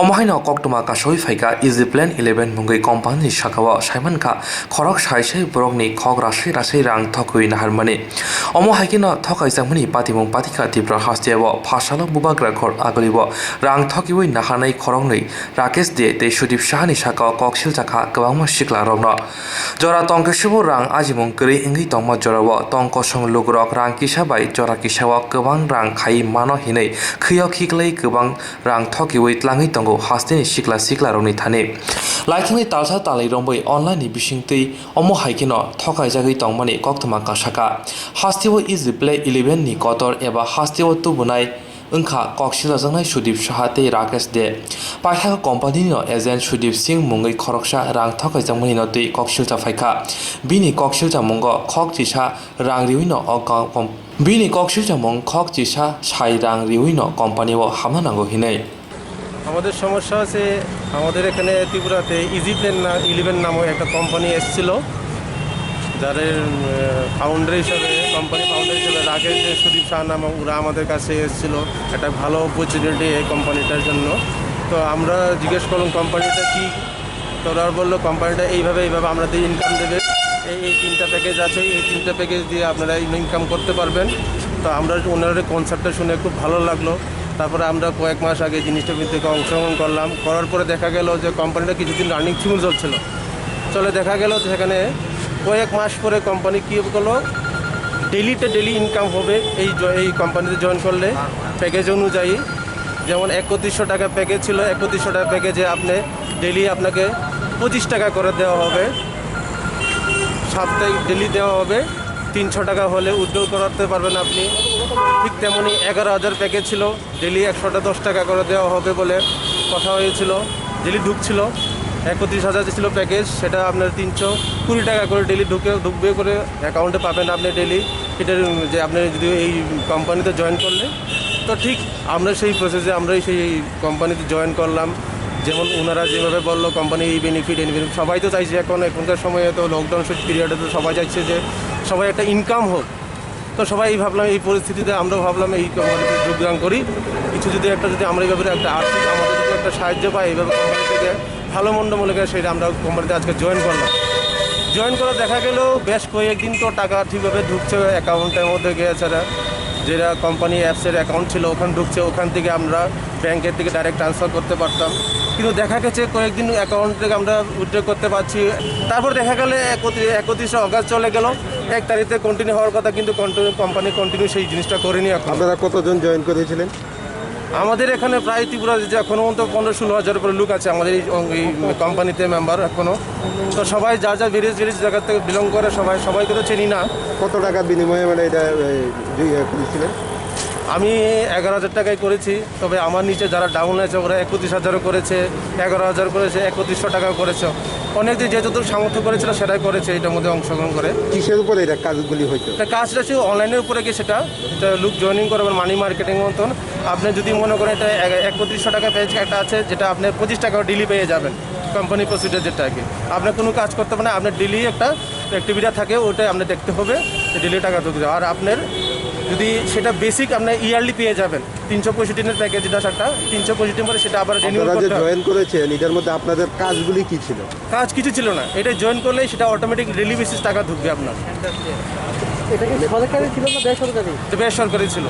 Omo haino koktwma kasawi phaikha Easy Plan eleven mungwi company ni sakao saimankha khorok sai sai borokni khok raswi raswi rang thokiwi naharmani. Omo hai kheno thokaijakmani patimung patikha Tripura hasteo phasalo bubagra khor agalibo rang Thokiwi naharnai khoroknwi Rakesh De tei Sudip Sahani sakao kok siljakha kwbangma siklarokno. Jora tongkhe subo rang ajimung kwrwi wngwi tongma jorao tong kosong lukurok rang kisa bai jora kisao kwbang rang khai mano hinwi khwio khiklai kwbang rang thokiwi tlangwi tongo hasteni sikla siklarokni thani. Laithangni talsa talwi romwi online ni bisingtwi omo hai kheno thokaijagwi tongmani koktwma kasaka. Hasteo Easy Play eleven ni kotor eba hasteo tubunai wngkha kok silajaknai Sudip Saha tei Rakesh De. Paithak company no agent Sudip Singh mungwi khoroksa rang thokaijakmani no twi kok silcha phaikha. Bini kok silchamungo khok chisa rang riwi no o kom-, bini kok silchamung khok chisa sai rang riwi no company o hamna nango hinwi. আমাদের সমস্যা আছে, আমাদের এখানে ত্রিপুরাতে easy plane না ইলেভেন নামক একটা কোম্পানি এসেছিল, যাদের ফাউন্ডার হিসাবে, কোম্পানি ফাউন্ডার হিসাবে রাকেশ দে, সুদীপ শাহ নামক ওরা আমাদের কাছে এসেছিল একটা ভালো অপরচুনিটি এই কোম্পানিটার জন্য। তো আমরা জিজ্ঞেস করলাম কোম্পানিটা কী, তো ওরা বললো কোম্পানিটা এইভাবে এইভাবে আপনাদের ইনকাম দেবে, এই এই তিনটা প্যাকেজ আছে, এই তিনটা প্যাকেজ দিয়ে আপনারা ইনকাম করতে পারবেন। তো আমরা ওনাদের কনসেপ্টটা শুনে খুব ভালো লাগলো। তারপরে আমরা কয়েক মাস আগে জিনিসটা থেকে অংশগ্রহণ করলাম, করার পরে দেখা গেল যে কোম্পানিটা কিছুদিন রানিং থিমে চলছিল। চলে দেখা গেল যে সেখানে কয়েক মাস পরে কোম্পানি কী করলো, ডেলিতে ডেলি ইনকাম হবে এই জ-, এই কোম্পানিতে জয়েন করলে প্যাকেজ অনুযায়ী। যেমন একত্রিশশো টাকা প্যাকেজ ছিল, একত্রিশশো টাকা প্যাকেজে আপনি ডেলি আপনাকে পঁচিশ টাকা করে দেওয়া হবে, সাপ্তাহিক ডেলি দেওয়া হবে। তিনশো টাকা হলে উইথড্র করাতে পারবেন আপনি। ঠিক তেমনই এগারো হাজার প্যাকেজ ছিল, ডেলি একশোটা দশ টাকা করে দেওয়া হবে বলে কথা হয়েছিল। ডেলি ঢুকছিল, একত্রিশ হাজার যে ছিল প্যাকেজ, সেটা আপনার তিনশো কুড়ি টাকা করে ডেলি ঢুকে ঢুকবে করে অ্যাকাউন্টে পাবেন আপনি ডেলি। এটা যে আপনি যদি এই কোম্পানিতে জয়েন করলে, তো ঠিক আমরা সেই প্রসেসে, আমরাই সেই কোম্পানিতে জয়েন করলাম। যেমন ওনারা যেভাবে বললো কোম্পানি এই বেনিফিট, এই বেনিফিট, সবাই তো চাইছে এখন, এখনকার সময়ে তো লকডাউন পিরিয়ডে তো সবাই চাইছে যে সবাই একটা ইনকাম হোক। তো সবাই ভাবলাম, এই পরিস্থিতিতে আমরাও ভাবলাম এই কোম্পানিতে যোগদান করি, কিছু যদি একটা, যদি আমরা এইভাবে একটা আর্থিক, আমাদের যদি একটা সাহায্য পাই এইভাবে কোম্পানি থেকে, ভালো মন্দ মনে করে সেটা আমরা কোম্পানিতে আজকে জয়েন করলাম। জয়েন করে দেখা গেল বেশ কয়েকদিন তো টাকা ঠিকভাবে ঢুকছে অ্যাকাউন্টের মধ্যে গিয়ে, এছাড়া যেটা কোম্পানি অ্যাপসের অ্যাকাউন্ট ছিল ওখানে ঢুকছে, ওখান থেকে আমরা ব্যাংকের থেকে ডাইরেক্ট ট্রান্সফার করতে পারতাম। কিন্তু দেখা গেছে কয়েকদিন অ্যাকাউন্ট থেকে আমরা উইথড্র করতে পারছি। তারপর দেখা গেল একত্রিশ, একত্রিশে অগাস্ট চলে গেল, এক তারিখে কন্টিনিউ হওয়ার কথা, কিন্তু কন্টিনিউ, কোম্পানি কন্টিনিউ সেই জিনিসটা করেনি এখন। আপনারা কতজন জয়েন করেছিলেন? আমাদের এখানে প্রায় ত্রিপুরা যে এখনো পর্যন্ত পনেরো ষোলো হাজার উপরে লোক আছে আমাদের এই, এই কোম্পানিতে মেম্বার এখনো। তো সবাই যা যা ভেরিয়াস ভেরিয়াস জায়গা থেকে বিলং করে, সবাই সবাইকে তো চিনি না। কত টাকা বিনিময়ে মানে এটা, এই, ইয়ে করেছিলেন? আমি এগারো হাজার টাকায় করেছি, তবে আমার নিচে যারা ডাউন আছে ওরা একত্রিশ হাজারও করেছে, এগারো হাজার করেছে, একত্রিশশো টাকাও করেছে। অনেকে যে যতটুকু সামর্থ্য করেছিল সেটাই করেছে এটার মধ্যে অংশগ্রহণ করে। কিসের উপরে এটা কাজগুলি হইতো? এটা কাজটা ছিল অনলাইনের উপরে গিয়ে সেটা, এটা লোক জয়েনিং করে, আবার মানি মার্কেটিং মতন। আপনি যদি মনে করেন এটা এক-, একত্রিশশো টাকা প্যাকেজ একটা আছে, যেটা আপনি পঁচিশ টাকা ডেলি পেয়ে যাবেন, কোম্পানি প্রসিডার যেটা আর কি। আপনার কোনো কাজ করতে হবে না, আপনার ডেলি একটা অ্যাক্টিভিটি থাকে, ওটাই আপনি দেখতে হবে, ডেলি টাকা ঢুকে যাবে। আর আপনার যদি সেটা বেসিক আপনার ইয়ারলি পেয়ে যাবেন, তিনশো পঁয়ষট্টি দিনের প্যাকেজ যেটা আছে একটা, তিনশো পঁয়ষট্টি দিন পরে সেটা আবার রিনিউ আপনারা যে করতে হবে। জয়েন করেছেন, এটার মধ্যে আপনাদের কাজগুলি কি ছিল? কাজ কিছু ছিল না, এটা জয়েন করলেই সেটা অটোমেটিক ডেলি বেসিস টাকা ঢুকবে আপনার। এটা কি সরকারি ছিল না বেসরকারি? এটা বেসরকারি ছিল।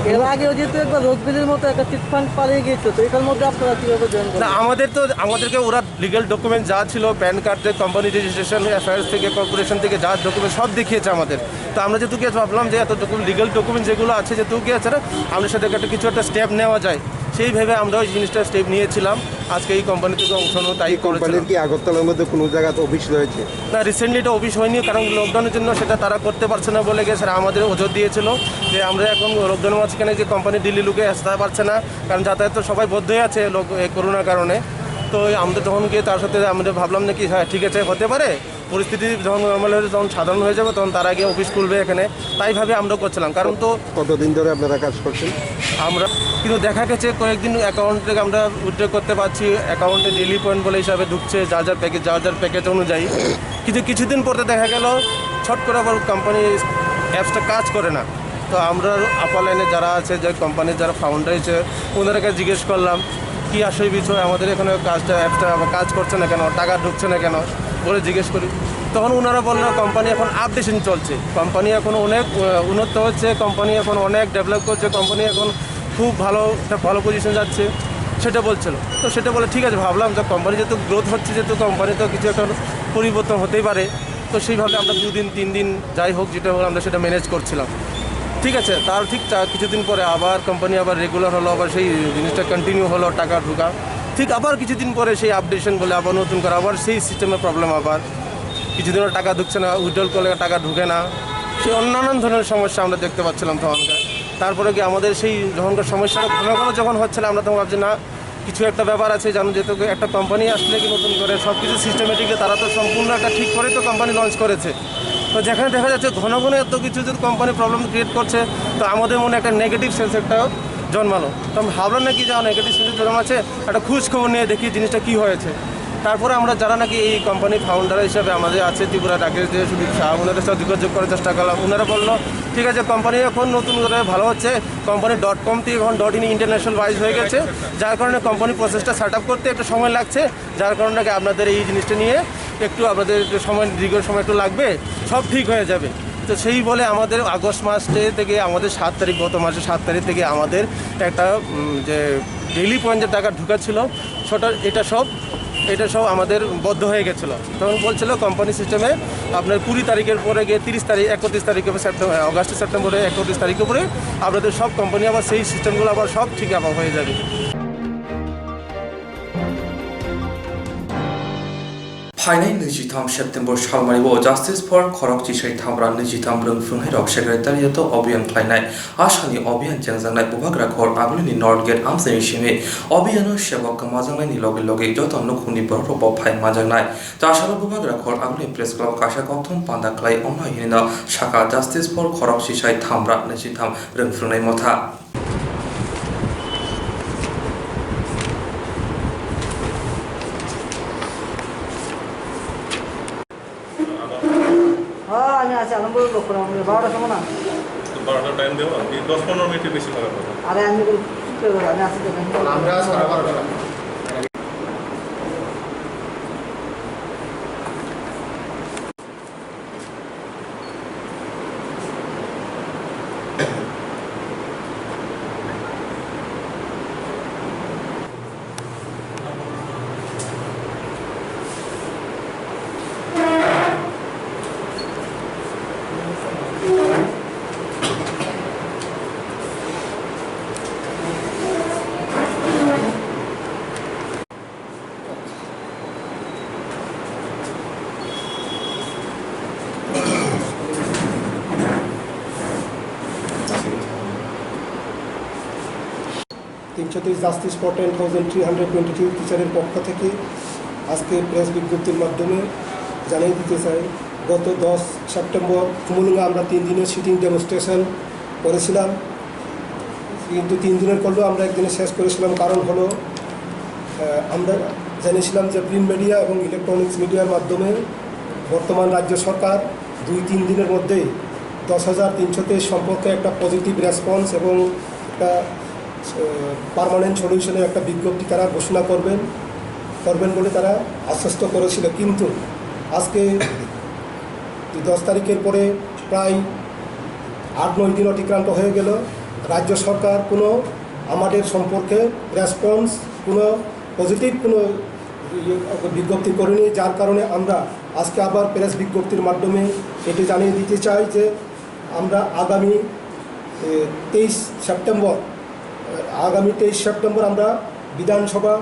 এর আগেও যেহেতু একবার রোজবেলির মতো একটা চিট ফান্ড পালিয়ে গিয়েছিল, তো এটার মধ্যে আপনারা কিভাবে জয়েন না, করলেন? আমাদের তো, আমাদেরকে ওরা লিগ্যাল ডকুমেন্ট যা ছিল, প্যান কার্ড, যে কোম্পানি রেজিস্ট্রেশন, এফআইআর থেকে, কর্পোরেশন থেকে যা ডকুমেন্ট সব দেখিয়েছে আমাদের। তো আমরা যেহেতু গিয়ে ভাবলাম যে এত ডকুমেন্ট, লিগ্যাল ডকুমেন্ট যেগুলো আছে, যেহেতু গিয়ে আছে, আমরা সেটাকে একটা কিছু একটা স্টেপ নেওয়া যায়, সেই ভেবে আমরা ওই জিনিসটা স্টেপ নিয়েছিলাম। আজকে এই কোম্পানি থেকে অংশ নেওয়া তাই এই করেছিলাম। কোম্পানির কি আগরতলার মধ্যে কোনো জায়গাতে অফিস রয়েছে? না, রিসেন্টলি এটা অফিস হয়নি, কারণ লকডাউনের জন্য সেটা তারা করতে পারছে না বলে গিয়ে স্যার আমাদের অজর দিয়েছিল যে আমরা এখন লকডাউনের মাঝখানে যে কোম্পানি দিল্লি লোকে আসতে পারছে না, কারণ যাতায়াত তো সবাই বন্ধই আছে লোক, এই করোনার কারণে। তো ওই আমরা তখন গিয়ে তার সাথে আমরা ভাবলাম যে কি, হ্যাঁ, ঠিক আছে, হতে পারে, পরিস্থিতি যখন নর্মাল হয়ে, যখন সাধারণ হয়ে যাবে, তখন তারা গিয়ে অফিস খুলবে এখানে। তাই ভাবে আমরা করছিলাম, কারণ তো কতদিন ধরে আপনারা কাজ করছেন? আমরা কিন্তু দেখা গেছে কয়েকদিন অ্যাকাউন্ট থেকে আমরা উইথড্র করতে পারছি, অ্যাকাউন্টে ডেইলি পয়েন্ট বলে হিসাবে ঢুকছে, যার যার প্যাকেজ, যার যার প্যাকেজ অনুযায়ী। কিন্তু কিছুদিন পরে দেখা গেল ছট করে আবার কোম্পানি অ্যাপসটা কাজ করে না। তো আমরা আপার লাইনে যারা আছে, যে কোম্পানির যারা ফাউন্ডার আছে, ওনাদেরকে জিজ্ঞেস করলাম, "কি আসলে বিষয়, আমাদের এখানে কাজটা, অ্যাপসটা আবার কাজ করছে না কেন, টাকা ঢুকছে না কেন?" বলে জিজ্ঞেস করি। তখন ওনারা বললো, "কোম্পানি এখন আপডেশন চলছে, কোম্পানি এখন অনেক, আহ, উন্নত হচ্ছে, কোম্পানি এখন অনেক ডেভেলপ করছে, কোম্পানি এখন খুব ভালো, একটা ভালো পজিশন যাচ্ছে।" সেটা বলছিল। তো সেটা বলে ঠিক আছে, ভাবলাম যে কোম্পানি যেহেতু গ্রোথ হচ্ছে, যেহেতু কোম্পানি তো কিছু একটা পরিবর্তন হতেই পারে। তো সেইভাবে আমরা দুদিন তিন দিন যাই হোক, যেটা হোক, আমরা সেটা ম্যানেজ করছিলাম। ঠিক আছে, তার ঠিক চা- কিছুদিন পরে আবার কোম্পানি আবার রেগুলার হলো, আবার সেই জিনিসটা কন্টিনিউ হলো, টাকা ঢুকা। ঠিক আবার কিছুদিন পরে সেই আপডেশন বলে আবার নতুন করে আবার সেই সিস্টেমের প্রবলেম, আবার কিছুদিনও টাকা ঢুকছে না, উইথড্রল করলে টাকা ঢুকে না, সেই অন্যান্য ধরনের সমস্যা আমরা দেখতে পাচ্ছিলাম তখনকার। তারপরে কি আমাদের সেই যখনকার সমস্যাটা ঘন ঘন যখন হচ্ছিল, আমরা তখন ভাবছি না, কিছু একটা ব্যাপার আছে, জানো, যেহেতু একটা কোম্পানি আসলে কি নতুন করে সব কিছু সিস্টেমেটিকলি তারা তো সম্পূর্ণ একটা ঠিক করে তো কোম্পানি লঞ্চ করেছে। তো যেখানে দেখা যাচ্ছে ঘন ঘন এত কিছু যদি কোম্পানি প্রবলেম ক্রিয়েট করছে, তো আমাদের মনে একটা নেগেটিভ সেন্স একটা জন্মালো। তো আমি ভাবলাম নাকি যে নেগেটিভ সেন্স জন্মাচ্ছে, একটা খোঁজ খবর নিয়ে দেখি জিনিসটা কী হয়েছে। তারপরে আমরা যারা নাকি এই কোম্পানির ফাউন্ডার হিসাবে আমাদের আছে ত্রিপুরা রাকেশ দে, সুদীপ শাহ, ওনাদের সাথে যোগাযোগ করার চেষ্টা করলাম। ওনারা বললো, ঠিক আছে, কোম্পানি এখন নতুন করে ভালো হচ্ছে, কোম্পানি ডট কম থেকে এখন ডট ইন ইন্টারন্যাশনাল ওয়াইজ হয়ে গেছে, যার কারণে কোম্পানি প্রসেসটা সেট আপ করতে একটু সময় লাগছে, যার কারণে নাকি আপনাদের এই জিনিসটা নিয়ে একটু আপনাদের একটু সময়, দীর্ঘ সময় একটু লাগবে, সব ঠিক হয়ে যাবে। তো সেই বলে আমাদের আগস্ট মাস থেকে, আমাদের সাত তারিখ, গত মাসের সাত তারিখ থেকে আমাদের একটা, উম, যে ডেইলি পয়েন্টে টাকা ঢুকাচ্ছিল, সেটা, এটা সব, এটা সব আমাদের বন্ধ হয়ে গেছিলো। তখন বলছিল কোম্পানি সিস্টেমে আপনার কুড়ি তারিখের পরে গিয়ে তিরিশ তারিখ, একত্রিশ তারিখে, সেপ্টেম্বর, আগস্ট সেপ্টেম্বরে একত্রিশ তারিখের পরে আপনাদের সব কোম্পানি আবার সেই সিস্টেমগুলো আবার সব ঠিক আবার হয়ে যাবে। Phainai nijitham September salmani o Justice for Khorok Chisai Thamra nijitham rwngphwngnai rok Secretariat o obhiyan khlainai. Asani obhiyan chengjaknai Bubagra Khor Agulini North Gate amchaini simi obhiyano sebok kwmajaknaini loge loge joto nukhungni borok rokbo phai manjaknai. Chasalo Bubagra Khor Agulini Press Club kaisa kokthum panda khlai wngnai hinwi no sakha Justice for Khorok Chisai Thamra nijitham rwngphwngnai motha. হ্যাঁ, আমি আছি, আলমপুর লোক করে, আপনি বারোটার সময় না? তো বারোটা টাইম দেবো, আপনি দশ পনেরো মিনিটের বেশি লাগাতে হবে। আরে, আমি বলি, কি করে, আমি আসি তো, আমি আমরা সাড়ে বারোটা। তিনশো তেইশ Justice for ten thousand three hundred twenty three টিচারের পক্ষ থেকে আজকে প্রেস বিজ্ঞপ্তির মাধ্যমে জানিয়ে দিতে চাই, গত দশ সেপ্টেম্বর খুমুলুঙে আমরা তিন দিনের সিটিং ডেমনস্ট্রেশন করেছিলাম, কিন্তু তিন দিনের করলেও আমরা একদিনে শেষ করেছিলাম। কারণ হলো, আহ, আমরা জানিয়েছিলাম যে প্রিন্ট মিডিয়া এবং ইলেকট্রনিক্স মিডিয়ার মাধ্যমে বর্তমান রাজ্য সরকার দুই তিন দিনের মধ্যেই দশ হাজার তিনশো তেইশ সম্পর্কে একটা পজিটিভ রেসপন্স এবং একটা, আহ, পার্মানেন্ট সলিউশনের একটা বিজ্ঞপ্তি তারা ঘোষণা করবেন, করবেন বলে তারা আশ্বস্ত করেছিল। কিন্তু আজকে দশ তারিখের পরে প্রায় আট নয় দিন অতিক্রান্ত হয়ে গেল। রাজ্য সরকার কোনো আমাদের সম্পর্কে রেসপন্স, কোনো পজিটিভ কোনো ইয়ে, বিজ্ঞপ্তি করেনি, যার কারণে আমরা আজকে আবার প্রেস বিজ্ঞপ্তির মাধ্যমে এটি জানিয়ে দিতে চাই যে আমরা আগামী, এ, তেইশ সেপ্টেম্বর, এ, আগামী তেইশ সেপ্টেম্বর আমরা বিধানসভা,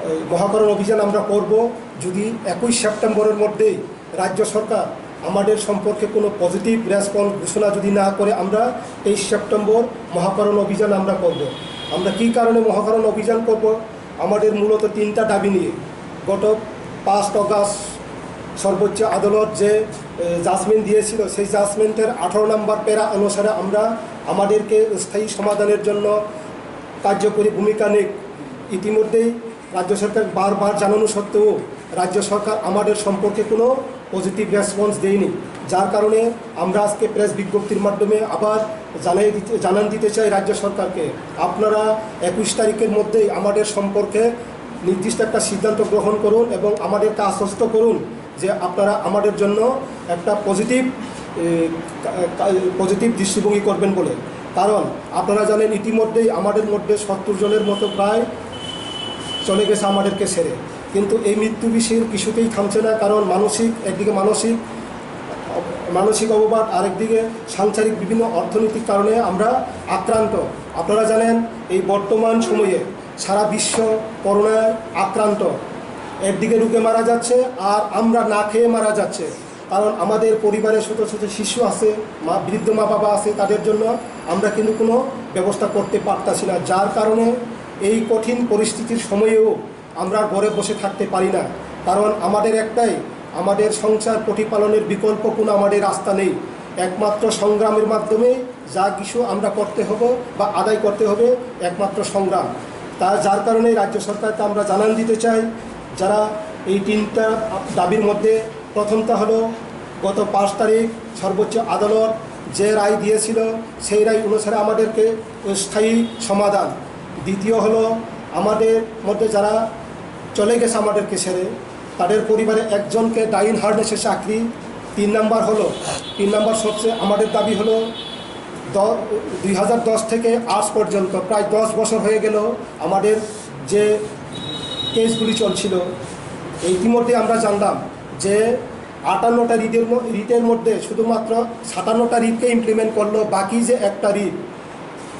এ, মহাকরণ অভিযান আমরা করব। যদি একুশ সেপ্টেম্বরের মধ্যেই রাজ্য সরকার আমাদের সম্পর্কে কোনো পজিটিভ রেসপন্স ঘোষণা যদি না করে, আমরা তেইশ সেপ্টেম্বর মহাকরণ অভিযান আমরা করব। আমরা কী কারণে মহাকরণ অভিযান করব? আমাদের মূলত তিনটা দাবি নিয়ে। গত পাঁচ অগাস্ট সর্বোচ্চ আদালত যে, এ, জাজমেন্ট দিয়েছিল, সেই জাজমেন্টের আঠারো নম্বর প্যারা অনুসারে আমরা আমাদেরকে স্থায়ী সমাধানের জন্য কার্যকরী ভূমিকা নিক। ইতিমধ্যেই রাজ্য সরকার বারবার জানানো সত্ত্বেও রাজ্য সরকার আমাদের সম্পর্কে কোনো পজিটিভ রেসপন্স দেয়নি, যার কারণে আমরা আজকে প্রেস বিজ্ঞপ্তির মাধ্যমে আবার জানাই দিতে, জানান দিতে চাই রাজ্য সরকারকে, আপনারা একুশ তারিখের মধ্যেই আমাদের সম্পর্কে নির্দিষ্ট একটা সিদ্ধান্ত গ্রহণ করুন এবং আমাদেরকে আশ্বস্ত করুন যে আপনারা আমাদের জন্য একটা পজিটিভ, এ, কা-, কা-, পজিটিভ দৃষ্টিভঙ্গি করবেন বলে। কারণ আপনারা জানেন, ইতিমধ্যেই আমাদের মধ্যে সত্তর জনের মতো প্রায় চলে গেছে আমাদেরকে ছেড়ে। কিন্তু এই মৃত্যু বিষয় কিছুতেই থামছে না, কারণ মানসিক, একদিকে মানসিক, মানসিক অবসাদ, আরেকদিকে সাংসারিক বিভিন্ন অর্থনৈতিক কারণে আমরা আক্রান্ত। আপনারা জানেন, এই বর্তমান সময়ে সারা বিশ্ব করোনায় আক্রান্ত। একদিকে রোগে মারা যাচ্ছে, আর আমরা না খেয়ে মারা যাচ্ছে। কারণ আমাদের পরিবারে ছোট ছোট শিশু আছে, মা, বৃদ্ধ মা বাবা আছে, তাদের জন্য আমরা কিন্তু কোনো ব্যবস্থা করতে পারতাছি না, যার কারণে এই কঠিন পরিস্থিতির সময়েও আমরা ঘরে বসে থাকতে পারি না। কারণ আমাদের একটাই, আমাদের সংসার প্রতিপালনের বিকল্প কোনো আমাদের রাস্তা নেই। একমাত্র সংগ্রামের মাধ্যমে যা কিছু আমরা করতে হবে বা আদায় করতে হবে, একমাত্র সংগ্রাম। তা যার কারণে রাজ্য সরকারকে আমরা জানান দিতে চাই, যারা এই তিনটা দাবির মধ্যে প্রথমটা হলো গত পাঁচ তারিখ সর্বোচ্চ আদালত যে রায় দিয়েছিল, সেই রায় অনুসারে আমাদেরকে স্থায়ী সমাধান। দ্বিতীয় হলো আমাদের মধ্যে যারা চলে গেছে আমাদেরকে ছেড়ে, তাদের পরিবারে একজনকে ডাইন হার্নেসের চাকরি। তিন নাম্বার হলো, তিন নাম্বার সবচেয়ে আমাদের দাবি হলো দ-, দুই হাজার দশ থেকে আজ পর্যন্ত প্রায় দশ বছর হয়ে গেল আমাদের যে কেসগুলি চলছিল। ইতিমধ্যে আমরা জানলাম যে আটান্নটা রিটের ম-, রিটের মধ্যে শুধুমাত্র সাতান্নটা রিটকে ইমপ্লিমেন্ট করলো, বাকি যে একটা রিট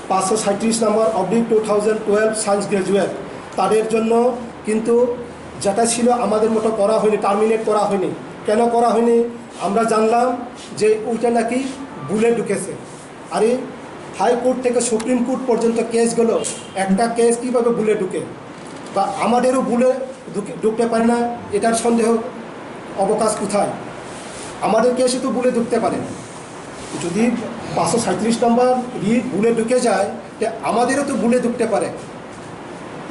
পাঁচশো সাঁইত্রিশ নম্বর oblique two thousand twelve science graduate, তাদের জন্য কিন্তু যেটা ছিল আমাদের মতো করা হয়নি, টার্মিনেট করা হয়নি। কেন করা হয়নি? আমরা জানলাম যে ওইটা নাকি ভুলে ঢুকেছে। আরে, হাইকোর্ট থেকে সুপ্রিম কোর্ট পর্যন্ত কেস গেল, একটা কেস কীভাবে ভুলে ঢুকে? বা আমাদেরও ভুলে ঢুকে, ঢুকতে পারে না, এটার সন্দেহ অবকাশ কোথায়? আমাদের কেসে তো ভুলে ঢুকতে পারে। যদি পাঁচশো সাঁইত্রিশ নম্বর রিট ভুলে ঢুকে যায়, তে আমাদেরও তো ভুলে ঢুকতে পারে।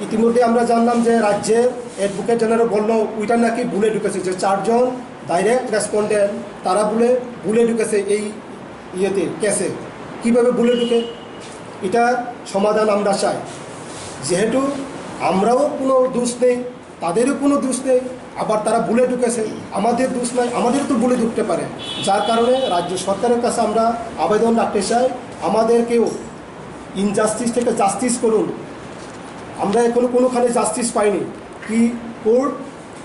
ইতিমধ্যে আমরা জানলাম যে রাজ্যের অ্যাডভোকেট জেনারেল বলল, ওইটা নাকি ভুলে ঢুকেছে, যে চারজন ডাইরেক্ট রেসপন্ডেন্ট, তারা ভুলে, ভুলে ঢুকেছে এই ইয়েতে, কেসে। কীভাবে ভুলে ঢুকে? এটার সমাধান আমরা চাই। যেহেতু আমরাও কোনো দোষ নেই, তাদেরও কোনো দোষ নেই, আবার তারা ভুলে ঢুকেছে, আমাদের দোষ নাই, আমাদেরও তো ভুলে ঢুকতে পারে। যার কারণে রাজ্য সরকারের কাছে আমরা আবেদন রাখতে চাই, আমাদেরকেও ইনজাস্টিস থেকে জাস্টিস করুন। আমরা এখনো কোনোখানে জাস্টিস পাইনি, কি কোর্ট,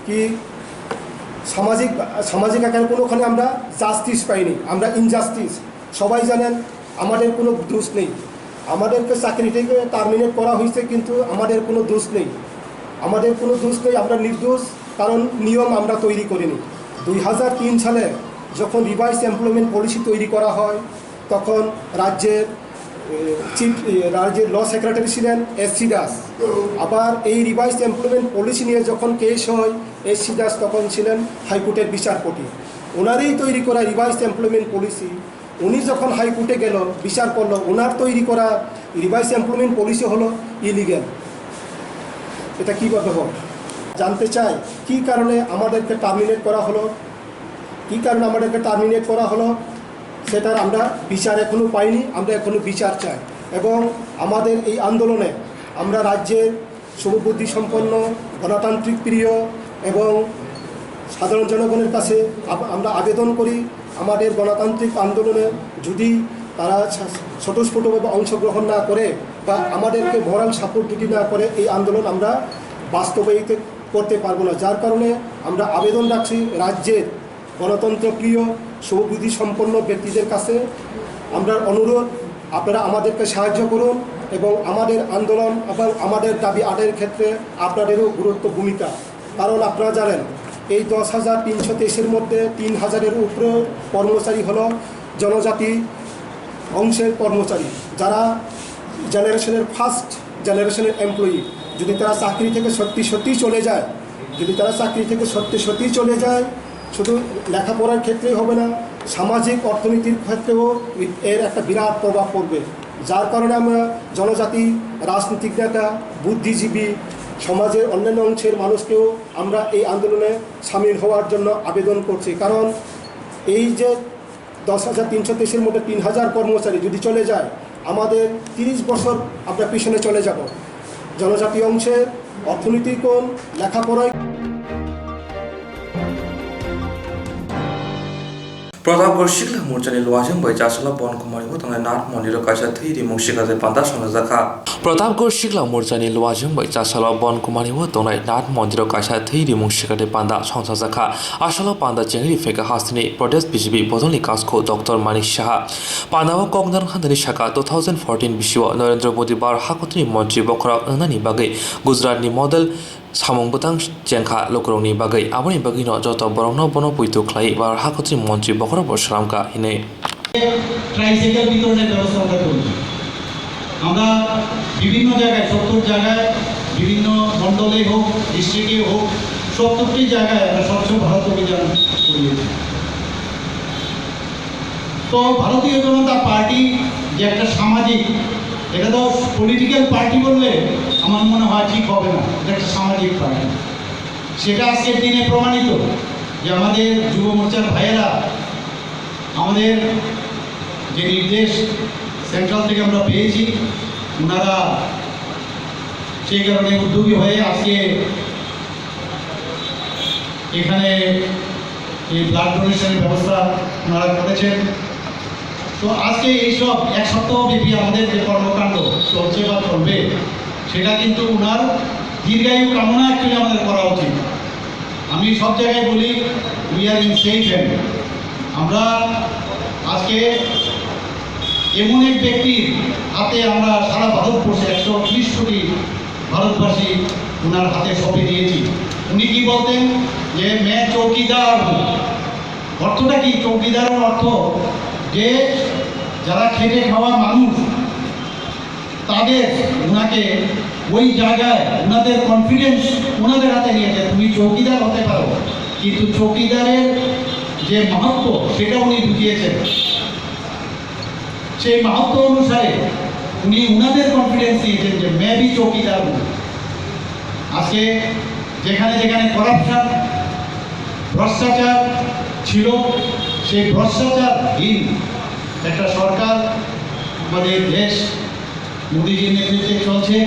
কি সামাজিক, সামাজিক আকারে কোনোখানে আমরা জাস্টিস পাইনি, আমরা ইনজাস্টিস। সবাই জানেন, আমাদের কোনো দোষ নেই। আমাদেরকে চাকরি থেকে টার্মিনেট করা হয়েছে, কিন্তু আমাদের কোনো দোষ নেই, আমাদের কোনো দোষ নেই, আমরা নির্দোষ, কারণ নিয়ম আমরা তৈরি করিনি। দুই হাজার তিন সালে যখন রিভাইজ এমপ্লয়মেন্ট পলিসি তৈরি করা হয়, তখন রাজ্যের, এ, চিফ, এ, রাজ্যের ল সেক্রেটারি ছিলেন এস সি দাস। আবার এই রিভাইজ এমপ্লয়মেন্ট পলিসি নিয়ে যখন কেস হয়, এস সি দাস তখন ছিলেন হাইকোর্টের বিচারপতি। ওনারই তৈরি করা রিভাইজ এমপ্লয়মেন্ট পলিসি, উনি যখন হাইকোর্টে গেল, বিচার করলো, ওনার তৈরি করা রিভাইজ এমপ্লয়মেন্ট পলিসি হলো ইলিগ্যাল। এটা কীভাবে হয়? জানতে চাই, কী কারণে আমাদেরকে টার্মিনেট করা হলো, কী কারণে আমাদেরকে টার্মিনেট করা হলো, সেটার আমরা বিচার এখনও পাইনি। আমরা এখনও বিচার চাই এবং আমাদের এই আন্দোলনে আমরা রাজ্যের শুভবুদ্ধি সম্পন্ন, গণতান্ত্রিক প্রিয় এবং সাধারণ জনগণের কাছে আব-, আমরা আবেদন করি, আমাদের গণতান্ত্রিক আন্দোলনে যদি তারা ছা-, স্বতঃস্ফূর্তভাবে অংশগ্রহণ না করে বা আমাদেরকে মরাল সাপোর্ট যদি না করে, এই আন্দোলন আমরা বাস্তবায়িত করতে পারবো না। যার কারণে আমরা আবেদন রাখছি রাজ্যের গণতন্ত্রপ্রিয়, শুভবুদ্ধি সম্পন্ন ব্যক্তিদের কাছে আমরা অনুরোধ, আপনারা আমাদেরকে সাহায্য করুন এবং আমাদের আন্দোলন এবং আমাদের দাবি আদায়ের ক্ষেত্রে আপনাদেরও গুরুত্ব ভূমিকা। কারণ আপনারা জানেন, এই দশ হাজার তিনশো তেইশের মধ্যে তিন হাজারের উপরে কর্মচারী হলো জনজাতি অংশের কর্মচারী, যারা জেনারেশনের ফার্স্ট জেনারেশনের এমপ্লয়ি। যদি তারা চাকরি থেকে সত্যি সত্যিই চলে যায়, যদি তারা চাকরি থেকে সত্যি সত্যিই চলে যায়, শুধু লেখাপড়ার ক্ষেত্রেই হবে না, সামাজিক অর্থনীতির ক্ষেত্রেও এর একটা বিরাট প্রভাব পড়বে। যার কারণে আমরা জনজাতি, রাজনৈতিক নেতা, বুদ্ধিজীবী, সমাজের অন্যান্য অংশের মানুষকেও আমরা এই আন্দোলনে সামিল হওয়ার জন্য আবেদন করছি। কারণ এই যে দশ হাজার তিনশো তেইশের মধ্যে তিন হাজার কর্মচারী যদি চলে যায়, আমাদের তিরিশ বছর আমরা পিছনে চলে যাব। জনজাতি অংশের অর্থনীতি কোন, লেখাপড়ায় Pratapgarh Sikla Morchani luajwng bai Chasalo Bon Kumari o tongnai Nath Mondiro kaisa thwi rimung sikate panda songchajakha. Pratapgarh Sikla Morchani luajwng bai Chasalo Bon Kumari o tongnai Nath Mondiro kaisa thwi rimung sikate panda songchajakha. Asalo panda chengri pheka hasteni Pradesh B J P bodolni kasko Doctor Manik Saha. Panda o koknar handani saka two thousand fourteen bisio Narendra Modi bar hakotni montri bokhorok wngnani bagwi Gujaratni model samung bwtang chengkha lukurokni bagwi. Aboni bagwino joto borokno bono poito khlai bar hakotni montri bokhorokbo slamkha hinwi. Tricycle বিতরণের ব্যবস্থা আমরা করেছি। আমরা বিভিন্ন জায়গায়, সত্তর জায়গায়, বিভিন্ন মণ্ডলে হোক, ডিস্ট্রিক্টে হোক, সত্তরটি জায়গায় আমরা স্বচ্ছ ভারত অভিযান করিয়েছি। তো ভারতীয় জনতা পার্টি যে একটা সামাজিক, এটা তো পলিটিক্যাল পার্টি বললে আমার মনে হয় ঠিক হবে না, এটা একটা সামাজিক পার্টি। সেটা আজকের দিনে প্রমাণিত যে আমাদের যুব মোর্চার ভাইয়েরা আমাদের যে নির্দেশ সেন্ট্রাল থেকে আমরা পেয়েছি, ওনারা সেই কারণে উদ্যোগী হয়ে আজকে এখানে এই ব্লাড ডোনেশনের ব্যবস্থা ওনারা করেছেন। তো আজকে এইসব এক সপ্তাহ ব্যাপী আমাদের যে কর্মকাণ্ড চলছে বা চলবে, সেটা কিন্তু ওনার দীর্ঘায়ু কামনা অ্যাকচুয়ালি আমাদের করা উচিত। আমি সব জায়গায় বলি, we are in safe hand. আমরা আজকে এমন এক ব্যক্তির হাতে আমরা সারা ভারতবর্ষে একশো ত্রিশ কোটি ভারতবাসী ওনার হাতে সঁপে দিয়েছি। উনি কি বলতেন যে, "मैं चौकीदार हूँ।" অর্থটা কি? চৌকিদারের অর্থ যে যারা খেটে খাওয়া মানুষ, তাদের, ওনাকে ওই জায়গায় ওনাদের কনফিডেন্স ওনাদের হাতে নিয়ে যে তুমি চৌকিদার হতে পারো, কিন্তু চৌকিদারের যে মাহাত্ম্য সেটা উনি বুঝিয়েছেন। সেই মাহাত্ম্য অনুসারে উনি ওনাদের কনফিডেন্স দিয়েছেন যে मैं भी चौकीदार हूँ। আজকে যেখানে যেখানে করাপশন, ভ্রষ্টাচার ছিল, সেই ভ্রষ্টাচারহীন একটা সরকার আমাদের দেশ মোদিজির নেতৃত্বে চলছে।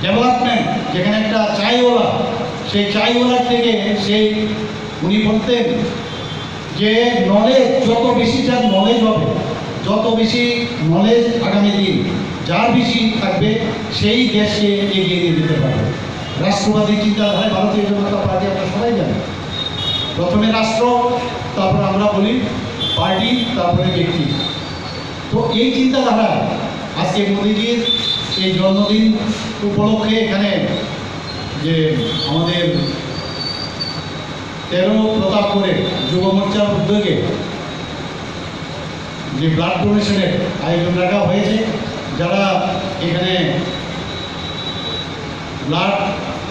ডেভেলপমেন্ট, যেখানে একটা চাইওয়ালা, সেই চাইওয়ালা থেকে সেই উনি বলতেন যে নলেজ, যত বেশি যার নলেজ হবে, যত বেশি নলেজ আগামী দিন যার বেশি থাকবে, সেই দেশকে এগিয়ে নিয়ে যেতে পারবে। রাষ্ট্রবাদী চিন্তাধারায় ভারতীয় জনতা পার্টি আমরা সবাই জানি, প্রথমে রাষ্ট্র, তারপর আমরা বলি পার্টি, তারপরে ব্যক্তি। তো এই চিন্তাধারা আজকে মোদিজির এই জন্মদিন উপলক্ষে এখানে যে আমাদের তেরো প্রতাপগড়ে যুব মোর্চার উদ্যোগে যে ব্লাড ডোনেশনের আয়োজন রাখা হয়েছে, যারা এখানে ব্লাড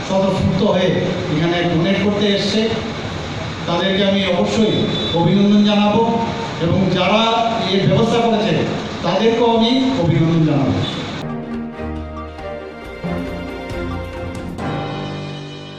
স্বতঃস্ফূর্ত হয়ে এখানে ডোনেট করতে এসছে, তাদেরকে আমি অবশ্যই অভিনন্দন জানাবো এবং যারা এর ব্যবস্থা করেছে তাদেরকেও আমি অভিনন্দন জানাবো।